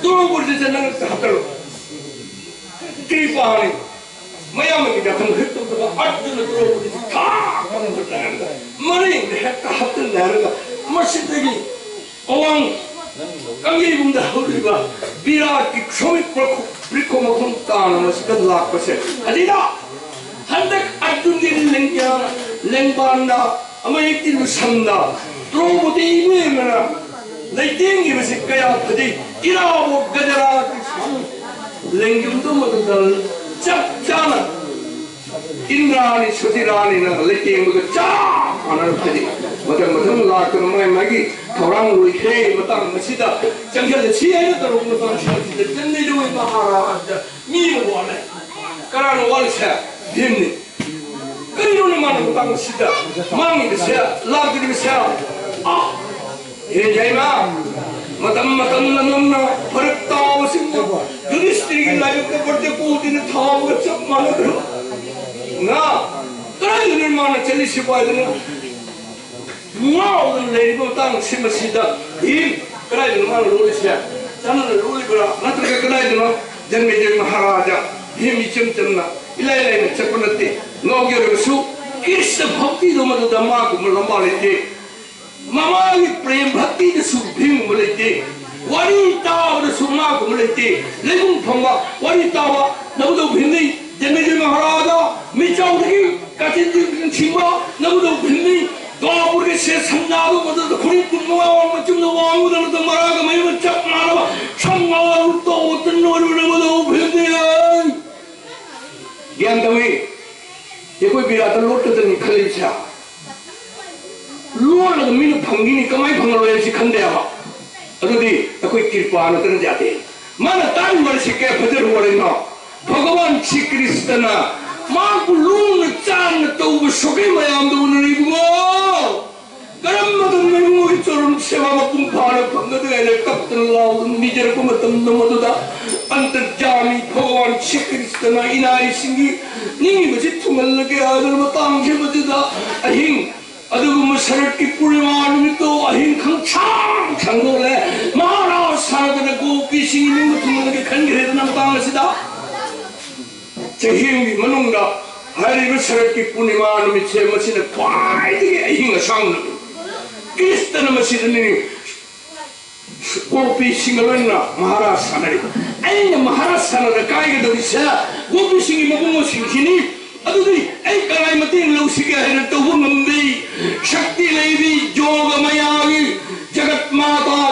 ꯇ꯭ꯔꯣꯕꯨꯜꯁꯤꯗ ꯅꯪ ꯍꯥꯞꯀꯠꯂꯣ꯫ ꯀ꯭ꯔꯤꯄꯥꯅꯤ꯫ ꯃꯌꯥꯝꯒꯤ ꯗꯥꯈꯜ ꯍꯦꯛ ꯇꯧꯗꯕ ꯑꯗꯨꯅ ꯇ꯭ꯔꯣꯕꯨꯜꯁꯤ ꯊꯥꯛ ꯀꯟꯅ ꯃꯅꯤꯡꯗ ꯍꯦꯛꯇ ꯍꯥꯞꯆꯤꯜꯂꯦ ꯍꯥꯏꯔꯒ ꯃꯁꯤꯗꯒꯤ ꯑꯋꯥꯡ ꯀꯪꯂꯩꯕꯨꯡꯗ ꯍꯧꯔꯤꯕ ꯕꯤꯔꯥꯠꯀꯤ ꯁꯣꯃꯤꯠ ꯄ꯭ꯔꯈꯨ-, ꯄ꯭ꯔꯤꯈꯣ ꯃꯈꯣꯡ ꯇꯥꯅ ꯃꯁꯤꯗ ꯂꯥꯛꯄꯁꯦ꯫ ꯑꯗꯨꯗ ꯍꯟꯗꯛ ꯑꯔꯖꯨꯟꯒꯤ ꯂꯦꯡꯖꯥ-, ꯂꯦꯡꯕꯥꯟꯗ ꯑꯃ ꯍꯦꯛꯇꯤ ꯂꯨꯁꯝꯗ ꯇ꯭ꯔꯣꯕꯨꯜꯗꯤ ꯏꯕꯦꯝꯃꯅ ꯂꯩꯇꯦꯡꯈꯤꯕꯁꯤ ꯀꯌꯥ ꯐꯖꯩ꯫ ꯏꯔꯥꯕꯣꯠ ꯒꯖꯔꯥꯠ ꯂꯦꯡꯖꯨꯝꯗꯨ ꯃꯗꯨꯗ ꯆꯞ ꯆꯥꯅ ꯏꯟꯗ꯭ꯔꯥꯅꯤ ꯁꯨꯇꯤꯔꯥꯅꯤꯅ ꯂꯩꯇꯦꯡꯕꯒ ꯆꯞ ꯃꯥꯟꯅꯅ ꯐꯖꯩ꯫ ꯃꯊꯪ ꯃꯊꯪ ꯂꯥꯛꯇꯅ ꯃꯥꯏ ꯃꯥꯒꯤ ꯊꯧꯔꯥꯡ ꯂꯣꯏꯈ꯭ꯔꯦ꯫ ꯃꯇꯥꯡ ꯑꯁꯤꯗ ꯆꯪꯁꯤꯜꯂꯁꯤ ꯍꯥꯏꯅ ꯇꯧꯔꯛꯄ ꯃꯇꯥꯡꯁꯤꯗ ꯆꯟꯅꯩꯗꯣꯏ ꯃꯍꯥꯔꯥꯖ ꯃꯤ ꯑꯃ ꯋꯥꯠꯂꯦ꯫ ꯀꯅꯥꯅꯣ ꯋꯥꯠꯂꯤꯁꯦ? ꯚꯤꯝꯅꯤ꯫ ꯀꯔꯤꯅꯣꯅꯦ ꯃꯥꯅ ꯃꯇꯥꯡ ꯑꯁꯤꯗ ꯃꯥꯡꯉꯤꯕꯁꯦ, ꯂꯥꯛꯇ꯭ꯔꯤꯕꯁꯦ? ꯑ, ꯍꯦ ꯌꯥꯏꯃ, ꯃꯇꯝ ꯃꯇꯝꯅ ꯅꯪꯅ ꯐꯔꯛ ꯇꯥꯕꯁꯤꯡꯕꯨ ꯌꯨꯙꯤꯁꯇꯤꯔꯒꯤ ꯂꯥꯏꯕꯛꯇ ꯄ꯭ꯔꯇꯤꯄꯨꯇꯤꯅ ꯊꯥꯕꯒ ꯆꯞ ꯃꯥꯟꯅꯈ꯭ꯔꯣ꯫ ꯉꯥ, ꯀꯗꯥꯏꯗꯅꯣ ꯃꯥꯅ ꯆꯠꯂꯤꯁꯤꯕꯨ ꯍꯥꯏꯗꯅ ꯉꯥꯎꯗꯅ ꯂꯩꯔꯤꯕ ꯃꯇꯥꯡꯁꯤ ꯃꯁꯤꯗ ꯚꯤꯝ ꯀꯗꯥꯏꯗꯅꯣ ꯃꯥꯅ ꯂꯣꯜꯂꯤꯁꯦ? ꯆꯥꯟꯅꯅ ꯂꯣꯜꯂꯤꯕ꯭ꯔꯥ? ꯅꯠꯇ꯭ꯔꯒ ꯀꯗꯥꯏꯗꯅꯣ ꯖꯟꯃꯦꯖꯌ ꯃꯍꯥꯔꯥꯖ? ꯚꯤꯝ ꯏꯆꯝ ꯆꯝꯅ ꯏꯂꯥꯏ ꯂꯥꯏꯅ ꯆꯠꯄ ꯅꯠꯇꯦ꯫ ꯉꯥꯎꯖꯔꯒꯁꯨ ꯀ꯭ꯔꯤꯁꯅ ꯚꯛꯇꯤꯗꯣ ꯃꯗꯨꯗ ꯃꯥꯒꯨꯝꯕ ꯂꯝꯕꯥ ꯂꯩꯇꯦ꯫ ꯃꯃꯥꯒꯤ ꯄ꯭ꯔꯦꯝ ꯚꯛꯇꯤꯗꯁꯨ ꯚꯤꯝꯒꯨꯝꯕ ꯂꯩꯇꯦ꯫ ꯋꯥꯔꯤ ꯇꯥꯕꯗꯁꯨ ꯃꯥꯒꯨꯝꯕ ꯂꯩꯇꯦ꯫ ꯂꯩꯕꯨꯡ ꯐꯝꯕ ꯋꯥꯔꯤ ꯇꯥꯕ ꯅꯕꯨꯙꯧ ꯚꯤꯝꯅꯤ꯫ ꯖꯟꯃꯦꯖꯌ ꯃꯍꯥꯔꯥꯖ ꯃꯤꯆꯥꯎꯗꯒꯤ ꯀꯥꯆꯤꯟ ꯆꯤꯡꯁꯤꯡꯕ ꯅꯕꯨꯙꯧ ꯚꯤꯝꯅꯤ꯫ ꯗ꯭ꯋꯥꯄꯔꯒꯤ ꯁꯦ ꯁꯝꯅꯥꯗꯨ ꯃꯗꯨꯗ ꯈꯨꯅꯤꯡ ꯀꯨꯟ ꯃꯉꯥ ꯋꯥꯡꯕ ꯆꯨꯝꯅ ꯋꯥꯡꯉꯨꯗꯅ ꯃꯔꯥꯒ ꯃꯌꯨꯝ ꯆꯞ ꯃꯥꯟꯅꯕ ꯁꯝꯉꯥ ꯇꯧꯕꯇ ꯅꯣꯏꯕ ꯅꯕꯨꯙꯧ ꯚꯤꯝꯅꯤ꯫ ꯒ꯭ꯌꯥꯟ ꯇꯧꯏ꯫ ꯑꯩꯈꯣꯏ ꯕꯤꯔꯥꯠꯇ ꯂꯣꯠꯀꯗꯕꯅꯤ ꯈꯜꯂꯤꯕꯁꯦ꯫ ꯂꯣꯠꯂꯒ ꯃꯤꯅ ꯐꯪꯈꯤꯅꯤ, ꯀꯃꯥꯏꯅ ꯐꯪꯉꯔꯣꯏ ꯍꯥꯏꯕꯁꯤ ꯈꯟꯗꯦꯕ꯫ ꯑꯗꯨꯗꯤ ꯑꯩꯈꯣꯏ ꯀ꯭ꯔꯤꯄꯥ ꯅꯠꯇꯅ ꯌꯥꯗꯦ꯫ ꯃꯥꯅ ꯇꯥꯔꯤꯕ ꯋꯥꯔꯤꯁꯤ ꯀꯌꯥ ꯐꯖꯔꯕ ꯋꯥꯔꯤꯅꯣ? ꯚꯒꯋꯥꯟ ꯁ꯭ꯔꯤ ꯀ꯭ꯔꯤꯁꯅꯅ ꯃꯥꯕꯨ ꯂꯨꯅ ꯆꯥꯟꯅ ꯇꯧꯕ ꯁꯣꯀꯩ ꯃꯌꯥꯝꯗꯨ ꯎꯅꯔ ꯏꯕꯨꯡꯉꯣ, ꯀꯔꯝꯕ ꯃꯇꯝꯗ ꯏꯕꯨꯡꯉꯣꯒꯤ ꯆꯔꯨꯝ ꯁꯦꯕꯥ ꯃꯄꯨꯡ ꯐꯥꯅ ꯐꯪꯒꯗꯒꯦ ꯍꯥꯏꯅ ꯀꯞꯇꯅ ꯂꯥꯎꯗꯨꯅ ꯅꯤꯖꯔꯛꯄ ꯃꯇꯝꯗ ꯃꯗꯨꯗ ꯑꯟꯇꯔꯖꯥꯃꯤ ꯚꯒꯋꯥꯟ ꯁ꯭ꯔꯤ ꯀ꯭ꯔꯤꯁꯅꯅ ꯏꯅꯥꯏꯁꯤꯡꯒꯤ ꯅꯤꯡꯉꯤꯕꯁꯤ ꯊꯨꯡꯍꯜꯂꯒꯦ ꯍꯥꯏꯗꯨꯅ ꯃꯇꯥꯡꯁꯤ ꯃꯗꯨꯗ ꯑꯍꯤꯡ ꯑꯗꯨꯒꯨꯝꯕ ꯁꯔꯠꯀꯤ ꯄꯨꯔꯅꯤꯃꯥ ꯅꯨꯃꯤꯠꯇꯣ ꯑꯍꯤꯡ ꯈꯪꯁꯥꯡ ꯁꯥꯡꯗꯣꯛꯂꯦ꯫ ꯃꯍꯥꯔꯥꯖ ꯁꯥꯔꯗꯅ ꯒꯣꯄꯤꯁꯤꯡꯒꯤ ꯅꯤꯡꯕ ꯊꯨꯡꯍꯜꯂꯒꯦ ꯈꯟꯈ꯭ꯔꯦꯗꯅ ꯃꯇꯥꯡ ꯑꯁꯤꯗ꯫ ꯆꯍꯤ ꯑꯃꯒꯤ ꯃꯅꯨꯡꯗ ꯍꯥꯏꯔꯤꯕ ꯁꯔꯠꯀꯤ ꯄꯨꯔꯅꯤꯃꯥ ꯅꯨꯃꯤꯠꯁꯦ ꯃꯁꯤꯅ ꯈ꯭ꯋꯥꯏꯗꯒꯤ ꯑꯍꯤꯡ ꯑꯁꯥꯡꯕ ꯅꯨꯃꯤꯠ꯫ ꯀ꯭ꯔꯤꯁꯇꯅ ꯃꯁꯤꯗ ꯅꯤꯡꯉꯤ꯫ ꯒꯣꯄꯤꯁꯤꯡꯒ ꯂꯣꯏꯅꯅ ꯃꯍꯥꯔꯥꯖ ꯁꯥꯟꯅꯔꯤ꯫ ꯑꯩꯅ ꯃꯍꯥꯔꯥꯖ ꯁꯥꯟꯅꯔ ꯀꯥꯏꯒꯗꯧꯔꯤꯁꯦ ꯒꯣꯄꯤꯁꯤꯡꯒꯤ ꯃꯕꯨꯡꯁꯤꯡꯁꯤꯅꯤ꯫ ꯑꯗꯨꯗꯤ ꯑꯩ ꯀꯅꯥꯏ ꯃꯇꯦꯡ ꯂꯧꯁꯤꯒꯦ ꯍꯥꯏꯅ ꯇꯧꯕ ꯉꯝꯗꯦ꯫ ꯁꯛꯇꯤ ꯂꯩꯕꯤ ꯖꯣꯒ ꯃꯌꯥꯒꯤ ꯖꯒꯠ ꯃꯥꯇꯥ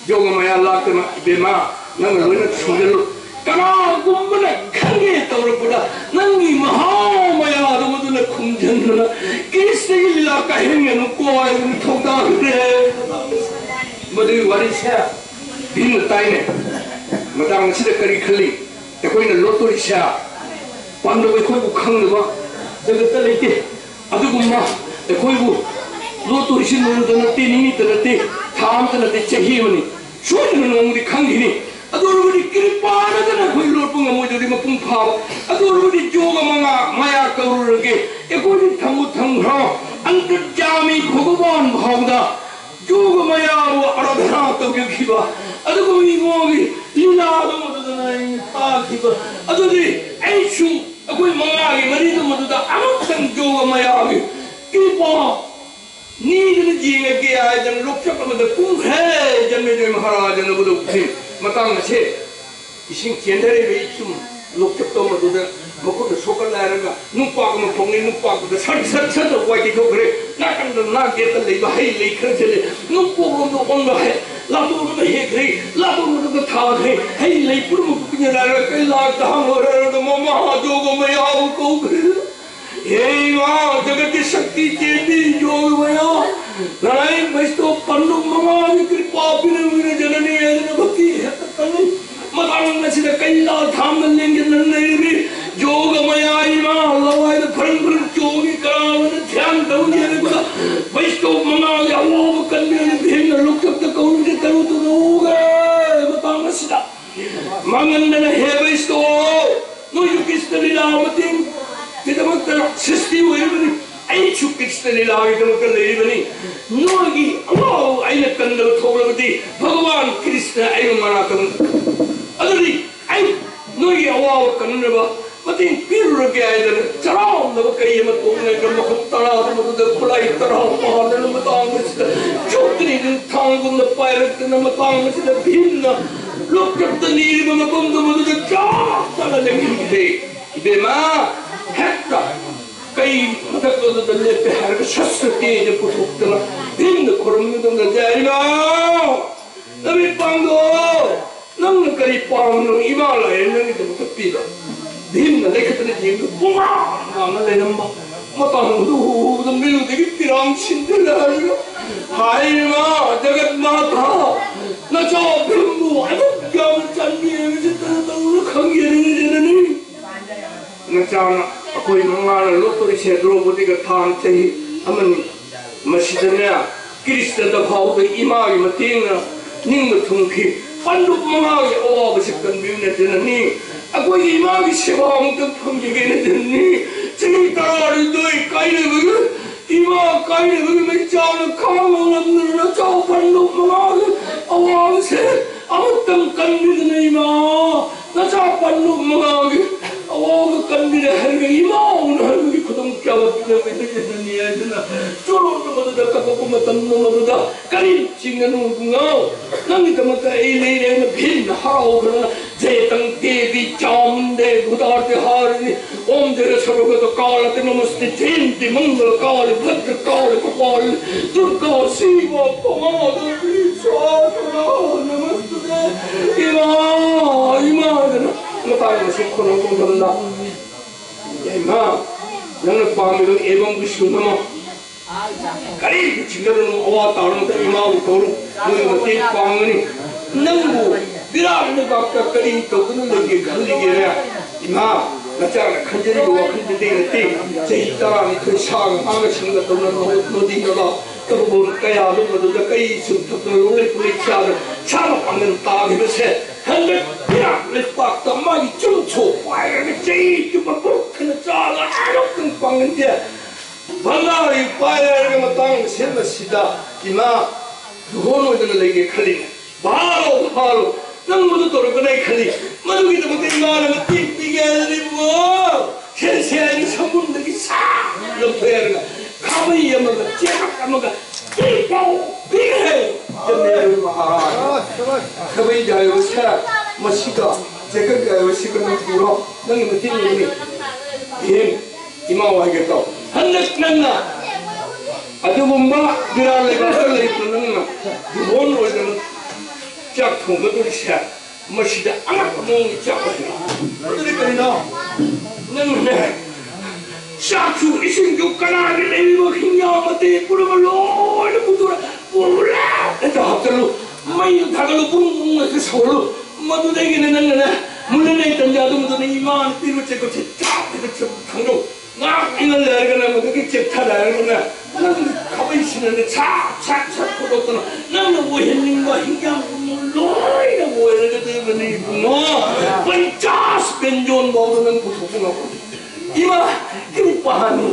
ꯌꯣꯒ ꯃꯌꯥ ꯂꯥꯛꯇꯅ, ꯏꯕꯦꯝꯃ, ꯅꯪꯅ ꯂꯣꯏꯅ ꯁꯨꯡꯖꯜꯂꯨ꯫ ꯀꯅꯥꯒꯨꯝꯕꯅ ꯈꯪꯉꯦ ꯇꯧꯔꯛꯄꯗ, ꯅꯪꯒꯤ ꯃꯍꯥꯎ ꯃꯌꯥꯗꯣ ꯃꯗꯨꯅ ꯈꯨꯝꯖꯟꯗꯅ, ꯀ꯭ꯔꯤꯁꯇꯒꯤ ꯂꯤꯂꯥ ꯀꯥꯏꯍꯟꯒꯅꯨꯀꯣ ꯍꯥꯏꯗꯨꯅ ꯊꯧꯗꯥꯡꯈ꯭ꯔꯦ꯫ ꯃꯗꯨꯒꯤ ꯋꯥꯔꯤꯁꯦ ꯚꯤꯝꯅ ꯇꯥꯏꯅꯦ꯫ ꯃꯇꯥꯡ ꯑꯁꯤꯗ ꯀꯔꯤ ꯈꯜꯂꯤ? ꯑꯩꯈꯣꯏꯅ ꯂꯣꯠꯇꯣꯔꯤꯁꯦ ꯄꯥꯟꯗꯕ ꯑꯩꯈꯣꯏꯕꯨ ꯈꯪꯗꯕ ꯖꯒꯠꯇ ꯂꯩꯇꯦ꯫ ꯑꯗꯨꯒꯨꯝꯕ ꯑꯩꯈꯣꯏꯕꯨ ꯂꯣꯠꯇꯣꯔꯤꯁꯤ ꯅꯣꯡꯃꯇ ꯅꯠꯇꯦ, ꯅꯤꯅꯤꯇ ꯅꯠꯇꯦ, ꯊꯥ ꯑꯃꯇ ꯅꯠꯇꯦ, ꯆꯍꯤ ꯑꯃꯅꯤ꯫ ꯁꯣꯏꯗꯅ ꯅꯣꯡꯃꯗꯤ ꯈꯪꯈꯤꯅꯤ꯫ ꯑꯗꯨ ꯑꯣꯏꯔꯕꯗꯤ ꯀ꯭ꯔꯤꯄꯥꯅꯗꯅ ꯑꯩꯈꯣꯏ ꯂꯣꯠꯄ ꯉꯝꯃꯣꯏꯗꯧꯔꯤ ꯃꯄꯨꯡ ꯐꯥꯕ꯫ ꯑꯗꯨ ꯑꯣꯏꯔꯕꯗꯤ ꯌꯣꯒ ꯃꯉꯥ ꯃꯌꯥ ꯀꯧꯔꯨꯔꯒꯦ꯫ ꯑꯩꯈꯣꯏꯗꯤ ꯊꯪꯒꯨ ꯊꯪꯒ꯭ꯔꯥ ꯑꯟꯇꯔꯖꯥꯃꯤ ꯚꯒꯋꯥꯟ ꯐꯥꯎꯗ ꯌꯣꯒ ꯃꯌꯥꯕꯨ ꯑꯔꯥꯙꯅꯥ ꯇꯧꯖꯈꯤꯕ, ꯑꯗꯨꯒ ꯃꯤꯉꯣꯟꯒꯤ ꯂꯤꯂꯥꯗꯣ ꯃꯗꯨꯗꯅ ꯑꯩꯅ ꯇꯥꯈꯤꯕ꯫ ꯑꯗꯨꯗꯤ ꯑꯩꯁꯨ ꯑꯩꯈꯣꯏ ꯃꯉꯥꯒꯤ ꯃꯔꯤꯗꯨ ꯃꯗꯨꯗ ꯑꯃꯨꯛꯇꯪ ꯌꯣꯒ ꯃꯌꯥꯒꯤ ꯀ꯭ꯔꯤꯄꯥ ꯅꯤꯗꯨꯅ ꯌꯦꯡꯉꯒꯦ ꯍꯥꯏꯗꯅ ꯂꯣꯛꯆꯞ ꯑꯃꯗ ꯀꯨꯝꯈ꯭ꯔꯦ꯫ ꯖꯟꯃꯦꯖꯣꯏ ꯃꯍꯥꯔꯥꯖꯅ ꯎꯗꯧꯁꯤ ꯃꯇꯥꯡ ꯑꯁꯦ ꯏꯁꯤꯡ ꯆꯦꯟꯊꯔꯛꯏꯕ ꯏꯆꯨꯝ ꯂꯣꯛꯆꯞꯇꯣ ꯃꯗꯨꯗ ꯃꯈꯨꯠꯅ ꯁꯣꯛꯀꯠꯂꯦ ꯍꯥꯏꯔꯒ ꯅꯨꯡꯄꯥꯛ ꯑꯃ ꯐꯪꯉꯤ꯫ ꯅꯨꯡꯄꯥꯛꯇꯨꯗ ꯁꯠ ꯁꯠ ꯁꯠ ꯋꯥꯏ ꯇꯩꯊꯣꯛꯈ꯭ꯔꯦ꯫ ꯅꯥꯀꯟꯗ ꯅꯥꯛ ꯌꯦꯠꯇ ꯂꯩꯕ ꯍꯩ ꯂꯩ ꯈꯔꯁꯦ ꯅꯨꯡꯄꯣꯛꯂꯣꯝꯗ ꯑꯣꯟꯕ ꯍꯩ ꯂꯥꯇꯣꯛꯂꯣꯝꯗ ꯍꯦꯛꯈ꯭ꯔꯦ꯫ ꯂꯥꯇꯣꯛꯂꯣꯝꯗ ꯊꯥꯈ꯭ꯔꯦ꯫ ꯍꯩ ꯂꯩ ꯄꯨꯝꯅꯃꯛ ꯄꯤꯛꯅ ꯂꯥꯏꯔꯒ ꯀꯩꯂꯥ ꯇꯍꯥꯡ ꯂꯣꯏꯔꯦ ꯍꯥꯏꯔꯒ ꯃꯃꯥ ꯌꯣꯒ ꯃꯌꯥꯕꯨ ꯀꯧꯈ꯭ꯔꯦ꯫ ꯍꯦ ꯏꯃꯥ ꯖꯒꯠꯀꯤ ꯁꯛꯇꯤ ꯆꯦꯟꯕꯤ ꯌꯣꯒ ꯃꯌꯥ, ꯅꯔꯥꯏ ꯃꯩꯁꯇꯣ ꯄꯟꯗꯨ ꯃꯃꯥꯒꯤ ꯀ꯭ꯔꯤꯄꯥ ꯄꯤꯔꯝꯃꯤꯅ ꯖꯅꯅꯤ ꯍꯥꯏꯗꯅ ꯚꯛꯇꯤ ꯍꯦꯛꯇ ꯀꯜꯂꯤ꯫ ꯃꯇꯥꯡ ꯑꯁꯤꯗ ꯀꯩꯂꯥ ꯊꯥꯡꯅ ꯂꯦꯡꯗꯅ ꯂꯩꯔꯝꯃꯤ꯫ ꯌꯣꯒ ꯃꯌꯥ ꯏꯃꯥ ꯂꯋꯥꯏꯗ ꯐꯔꯪ ꯐꯔꯪ ꯆꯣꯡꯉꯤ꯫ ꯀꯅꯥꯅ ꯙ꯭ꯌꯥꯟ ꯇꯧꯅꯤ ꯍꯥꯏꯔꯛꯄꯗ ꯃꯩꯁꯇꯣ ꯃꯉꯥꯒꯤ ꯑꯋꯥꯕ ꯀꯟꯕꯤꯔꯝꯃꯤ꯫ ꯚꯤꯝꯅ ꯂꯣꯛꯆꯞꯇ ꯀꯧꯔꯤꯁꯦ ꯇꯔꯨ ꯇꯔꯨꯒ ꯃꯇꯥꯡ ꯑꯁꯤꯗ ꯃꯥꯡꯍꯟꯗꯅ ꯍꯦ ꯃꯩꯁꯇꯣ ꯅꯣꯏꯁꯨ ꯀ꯭ꯔꯤꯁꯅ ꯂꯤꯂꯥ ꯃꯇꯦꯡꯒꯤꯗꯃꯛꯇ ꯁ꯭ꯔꯤꯁꯇꯤ ꯑꯣꯏꯔꯤꯕꯅꯤ꯫ ꯑꯩꯁꯨ ꯀ꯭ꯔꯤꯁꯅ ꯂꯤꯂꯥꯒꯤꯗꯃꯛꯇ ꯂꯩꯔꯤꯕꯅꯤ꯫ ꯅꯣꯏꯒꯤ ꯑꯋꯥꯕ ꯑꯩꯅ ꯀꯟꯗꯕ ꯊꯣꯛꯂꯕꯗꯤ ꯚꯒꯋꯥꯟ ꯀ꯭ꯔꯤꯁꯅ ꯑꯩꯕꯨ ꯃꯅꯥꯛꯇ ꯑꯗꯨꯗꯤ ꯑꯩ ꯅꯣꯏꯒꯤ ꯑꯋꯥꯕ ꯀꯟꯅꯕ ꯃꯇꯦꯡ ꯄꯤꯔꯨꯔꯒꯦ ꯍꯥꯏꯗꯅ ꯆꯔꯥꯎꯅꯕ ꯀꯩ ꯑꯃ ꯇꯣꯡꯂꯒ ꯃꯈꯨꯠ ꯇꯔꯥꯗꯨ ꯃꯗꯨꯗ ꯈꯨꯠꯂꯥꯏ ꯇꯔꯥ ꯄꯥꯗꯅ ꯃꯇꯥꯡ ꯑꯁꯤꯗ ꯆꯣꯛꯇ꯭ꯔꯤꯗꯨ ꯊꯥꯡꯒꯨꯝꯅ ꯄꯥꯏꯔꯛꯇꯅ ꯃꯇꯥꯡ ꯑꯁꯤꯗ ꯚꯤꯝꯅ ꯂꯣꯛꯆꯞꯇ ꯅꯤꯔꯤꯕ ꯃꯐꯝꯗꯨ ꯃꯗꯨꯗ ꯆꯥꯛ ꯆꯥꯅ ꯂꯦꯡꯁꯤꯟꯈ꯭ꯔꯦ꯫ ꯏꯕꯦꯝꯃ, ꯍꯦꯛꯇ ꯀꯩ ꯃꯊꯛꯇꯨꯗ ꯂꯦꯞꯄꯦ ꯍꯥꯏꯔꯒ ꯁꯁ ꯇꯦꯖ ꯄꯨꯊꯣꯛꯇꯅ ꯚꯤꯝꯅ ꯈꯨꯔꯨꯝꯕꯗꯨꯅ ꯖꯥꯏꯃꯥ ꯀꯔꯤ ꯄꯥꯝꯕꯅꯣ ꯏꯃꯥ ꯂꯥꯏꯔꯦꯟ ꯅꯪꯒꯤꯗꯃꯛꯇ ꯄꯤꯕ? ꯚꯤꯝꯅ ꯂꯩꯈꯠꯇꯅ ꯌꯦꯡꯗꯨ ꯄꯨꯡꯉꯥꯡ ꯉꯥꯡꯅ ꯂꯩꯔꯝꯕ ꯃꯇꯝꯗꯨ ꯎꯕꯗ ꯃꯤꯔꯨꯗꯒꯤ ꯄꯤꯔꯥꯡ ꯁꯤꯟꯗꯨꯅ ꯍꯥꯏꯔꯤꯕ, ꯖꯒꯠ ꯃꯥꯊꯥ, ꯅꯆꯥ ꯚꯤꯝꯕꯨ ꯑꯗꯨꯛ ꯌꯥꯝꯅ ꯆꯥꯟꯕꯤꯔꯤꯕꯁꯤ ꯀꯔꯝ ꯇꯧꯗꯨꯅ ꯈꯪꯒꯦ ꯍꯥꯏꯅ ꯅꯆꯥꯅ ꯑꯩꯈꯣꯏ ꯃꯉꯥꯅ ꯂꯣꯠꯇꯣꯔꯤꯁꯦ ꯗ꯭ꯔꯧꯄꯗꯤꯒ ꯊꯥ ꯆꯍꯤ ꯑꯃꯅꯤ꯫ ꯃꯁꯤꯗꯅꯦ, ꯀ꯭ꯔꯤꯁꯅꯗ ꯐꯥꯎꯕ ꯏꯃꯥꯒꯤ ꯃꯇꯦꯡꯅ ꯅꯤꯡꯕ ꯊꯨꯡꯈꯤ꯫ ꯄꯟꯗꯨꯞ ꯃꯉꯥꯒꯤ ꯑꯋꯥꯕꯁꯦ ꯀꯟꯕꯤꯌꯨ ꯅꯠꯇꯅꯅꯤ꯫ ꯑꯩꯈꯣꯏꯒꯤ ꯏꯃꯥꯒꯤ ꯁꯦꯕꯥ ꯑꯃꯨꯛꯇꯪ ꯐꯪꯖꯒꯦ ꯅꯠꯇꯅꯅꯤ꯫ ꯆꯍꯤ ꯇꯔꯥꯅꯤꯊꯣꯏ ꯀꯥꯏꯅꯕꯒꯤ, ꯏꯃꯥ ꯀꯥꯏꯅꯕꯒꯤ ꯃꯩꯆꯥꯛꯅ ꯈꯥꯡꯕ ꯉꯝꯗꯅ ꯅꯆꯥ ꯄꯟꯗꯨꯞ ꯃꯉꯥꯒꯤ ꯑꯋꯥꯕꯁꯦ ꯑꯃꯨꯛꯇꯪ ꯀꯟꯕꯤꯗꯅ ꯏꯃꯥ꯫ ꯅꯆꯥ ꯄꯟꯗꯨꯞ ꯃꯉꯥꯒꯤ ꯑꯋꯥꯕ ꯀꯟꯕꯤꯔꯦ ꯍꯥꯏꯔꯒ ꯏꯃꯥꯎꯅ ꯍꯥꯏꯕꯒꯤ ꯈꯨꯗꯣꯡꯆꯥꯕ ꯄꯤꯅꯕꯤꯗꯅꯤ ꯍꯥꯏꯗꯨꯅ ꯆꯣꯔꯣꯟ ꯑꯃꯗꯨꯗ ꯀꯞꯄꯛꯄ ꯃꯇꯝ ꯑꯃꯗꯨꯗ ꯀꯔꯤ ꯆꯤꯡꯅꯅꯨ ꯏꯕꯨꯡꯉꯣ? ꯅꯪꯒꯤꯗꯃꯛꯇ ꯑꯩ ꯂꯩꯔꯦ ꯍꯥꯏꯅ ꯚꯤꯝꯅ ꯍꯔꯥꯎꯈ꯭ꯔꯗꯅ ꯖꯦꯇꯪ ꯗꯦꯕꯤ ꯆꯥꯃꯨꯟꯗꯦ ꯒꯨꯗꯥꯔꯇꯦ ꯍꯥꯔꯤꯅꯤ꯫ ॐ जय सर्वगत काल नमस्ते जयंती मंगल काल भद्र काल कपाल दुर्गा शिव महादेवी स्वाहा नमस्तुते। ꯏꯃꯥ, ꯏꯃꯥ ꯍꯥꯏꯗꯅ ꯃꯇꯥꯡ ꯑꯁꯤ ꯈꯨꯔꯨꯝ ꯈꯨꯔꯨꯝꯗꯅ, ꯏꯃꯥ, ꯅꯪꯅ ꯄꯥꯝꯃꯤꯕ ꯑꯦꯕꯝ ꯕꯤꯁꯅꯨ ꯅꯃ ꯀꯔꯤꯝꯇ ꯆꯤꯡꯅꯔꯨꯅꯨ, ꯑꯋꯥ ꯇꯥꯔꯨꯅꯨ, ꯏꯃꯥꯕꯨ ꯀꯧꯔꯨ, ꯃꯣꯏꯅ ꯃꯇꯦꯡ ꯄꯥꯡꯒꯅꯤ꯫ ꯅꯪꯕꯨ ꯕꯤꯔꯥꯠ ꯂꯩꯕꯥꯛꯇ ꯀꯔꯤ ꯇꯧꯗꯨꯅ ꯂꯩꯒꯦ ꯈꯜꯂꯤꯒꯦꯔꯦ? ꯏꯃꯥ, ꯅꯆꯥꯅ ꯈꯟꯖꯔꯤꯕ ꯋꯥꯈꯜꯗꯨꯗꯤ ꯅꯠꯇꯦ꯫ ꯆꯍꯤ ꯇꯔꯥꯅꯤꯊꯣꯏ ꯁꯥꯡꯅ ꯃꯥꯒ ꯁꯪꯒ ꯇꯧꯅ ꯅꯣꯗꯤꯅꯕ ꯇꯧꯕ ꯀꯌꯥꯗꯣ ꯃꯗꯨꯗ ꯀꯩ ꯁꯨꯝ ꯊꯛꯇꯅ ꯂꯣꯛꯂꯩ ꯄꯨꯂꯩ ꯆꯥꯗꯅ ꯁꯥꯅ ꯄꯥꯡꯒꯜ ꯇꯥꯈꯤꯕꯁꯦ ꯍꯟꯗꯛ ꯏꯔꯥꯡ ꯂꯩꯄꯥꯛꯇ ꯃꯥꯒꯤ ꯆꯨꯝ ꯁꯣꯛ ꯄꯥꯏꯔꯒ ꯆꯍꯤ ꯆꯨꯞꯄ ꯄꯨꯔꯛꯈꯅ ꯆꯥꯗꯅ ꯑꯗꯨꯛꯇꯪ ꯄꯥꯡꯒꯟꯁꯦ ꯚꯪꯒꯥꯔꯤ ꯄꯥꯏꯔꯒ ꯃꯇꯥꯡ ꯁꯦꯝꯕꯁꯤꯗ ꯏꯃꯥ ꯂꯨꯍꯣꯡ ꯑꯣꯏꯗꯅ ꯂꯩꯒꯦ ꯈꯜꯂꯤꯅꯦ꯫ ꯚꯥꯔꯣ, ꯚꯥꯔꯣ, ꯅꯪ ꯃꯗꯨ ꯇꯧꯔꯛꯀꯅꯤ ꯈꯜꯂꯤ꯫ ꯃꯗꯨꯒꯤꯗꯃꯛꯇ ꯏꯃꯥꯅ ꯃꯇꯦꯡ ꯄꯤꯒꯦ ꯍꯥꯏꯗꯅ ꯏꯕꯨꯡꯉꯣ, ꯁꯦꯟ ꯁꯦꯟꯒꯤ ꯁꯃꯨꯟꯗꯒꯤ ꯁꯥ ꯂꯧꯊꯣꯛꯑꯦ ꯍꯥꯏꯔꯒ ꯈꯥꯕꯩ ꯑꯃꯒ ꯆꯦꯔꯥꯛ ꯑꯃꯒ ꯄꯤꯄꯥꯎ ꯄꯤꯈ꯭ꯔꯦ꯫ ꯈꯥꯕꯩ ꯍꯥꯏꯕꯁꯦ ꯃꯁꯤꯒ ꯖꯦꯀꯠ ꯍꯥꯏꯕꯁꯤꯒ ꯅꯪ ꯄꯨꯔꯣ꯫ ꯅꯪꯒꯤ ꯃꯇꯦꯡ ꯑꯣꯏꯒꯅꯤ꯫ ꯏꯍꯦꯟ ꯏꯃꯥ ꯋꯥꯍꯩꯒ ꯇꯧ꯫ ꯍꯟꯗꯛ ꯅꯪꯅ ꯑꯗꯨꯒꯨꯝꯕ ꯕꯤꯔꯥ ꯂꯩꯕꯥꯛꯇ ꯂꯩꯕ ꯅꯪꯅ ꯂꯨꯍꯣꯟ ꯑꯣꯏꯗꯅ ꯆꯥꯛ ꯊꯣꯡꯒꯗꯧꯔꯤꯁꯦ ꯃꯁꯤꯗ ꯑꯉꯛꯄ ꯃꯑꯣꯡꯒꯤ ꯆꯥꯛ ꯑꯣꯏꯔꯦ꯫ ꯑꯗꯨꯗꯤ ꯀꯔꯤꯅꯣ? ꯅꯪꯅꯦ, ꯆꯥꯛꯁꯨ ꯏꯁꯤꯡꯁꯨ ꯀꯅꯥꯒꯤ ꯂꯩꯔꯤꯕ ꯍꯤꯡꯌꯥ ꯃꯇꯦꯛ ꯄꯨꯝꯅꯃꯛ ꯂꯣꯏꯅ ꯄꯨꯊꯣꯔ ꯄꯨꯔꯥ ꯍꯦꯛꯇ ꯍꯥꯞꯆꯜꯂꯨ꯫ ꯃꯩ ꯊꯥꯒꯠꯂꯨ, ꯕꯨꯡ ꯕꯨꯡ ꯍꯦꯛꯇ ꯁꯧꯍꯜꯂꯨ꯫ ꯃꯗꯨꯗꯒꯤꯅꯦ ꯅꯪꯅꯅꯦ, ꯃꯨꯟꯅ ꯂꯩ ꯇꯟꯖꯥꯗꯨ ꯃꯗꯨꯅ ꯏꯃꯥꯅ ꯄꯤꯔꯨ ꯆꯦꯛꯀꯣꯠꯁꯦ ꯆꯥꯛ ꯍꯦꯛꯇ ꯆꯨꯞ ꯊꯝꯗꯧ꯫ ꯉꯥꯏꯍꯥꯛ ꯏꯪꯍꯜꯂꯦ ꯍꯥꯏꯔꯒꯅ ꯃꯗꯨꯒꯤ ꯆꯦꯞꯊꯔꯦ ꯍꯥꯏꯔꯒꯅ ꯅꯪꯒꯤ ꯈꯥꯕꯩꯁꯤꯅꯅꯦ ꯁꯥꯛ ꯁꯥꯛ ꯁꯥꯛ ꯈꯣꯠꯇꯣꯛꯇꯅ ꯅꯪꯅ ꯑꯣꯏꯍꯟꯅꯤꯡꯕ ꯍꯤꯡꯖꯥꯡ ꯄꯨꯝꯕ ꯂꯣꯏꯅ ꯑꯣꯏꯔꯒꯗꯕꯅꯤ ꯏꯕꯨꯡꯉꯣ꯫ ꯄꯟꯆꯥꯁ ꯕꯦꯟꯖꯣꯟ ꯐꯥꯎꯗ ꯅꯪ ꯄꯨꯊꯣꯛꯄ ꯉꯝꯒꯅꯤ꯫ ꯏꯃꯥ, ꯏꯕꯨꯡ ꯄꯥꯍꯟꯅꯤ꯫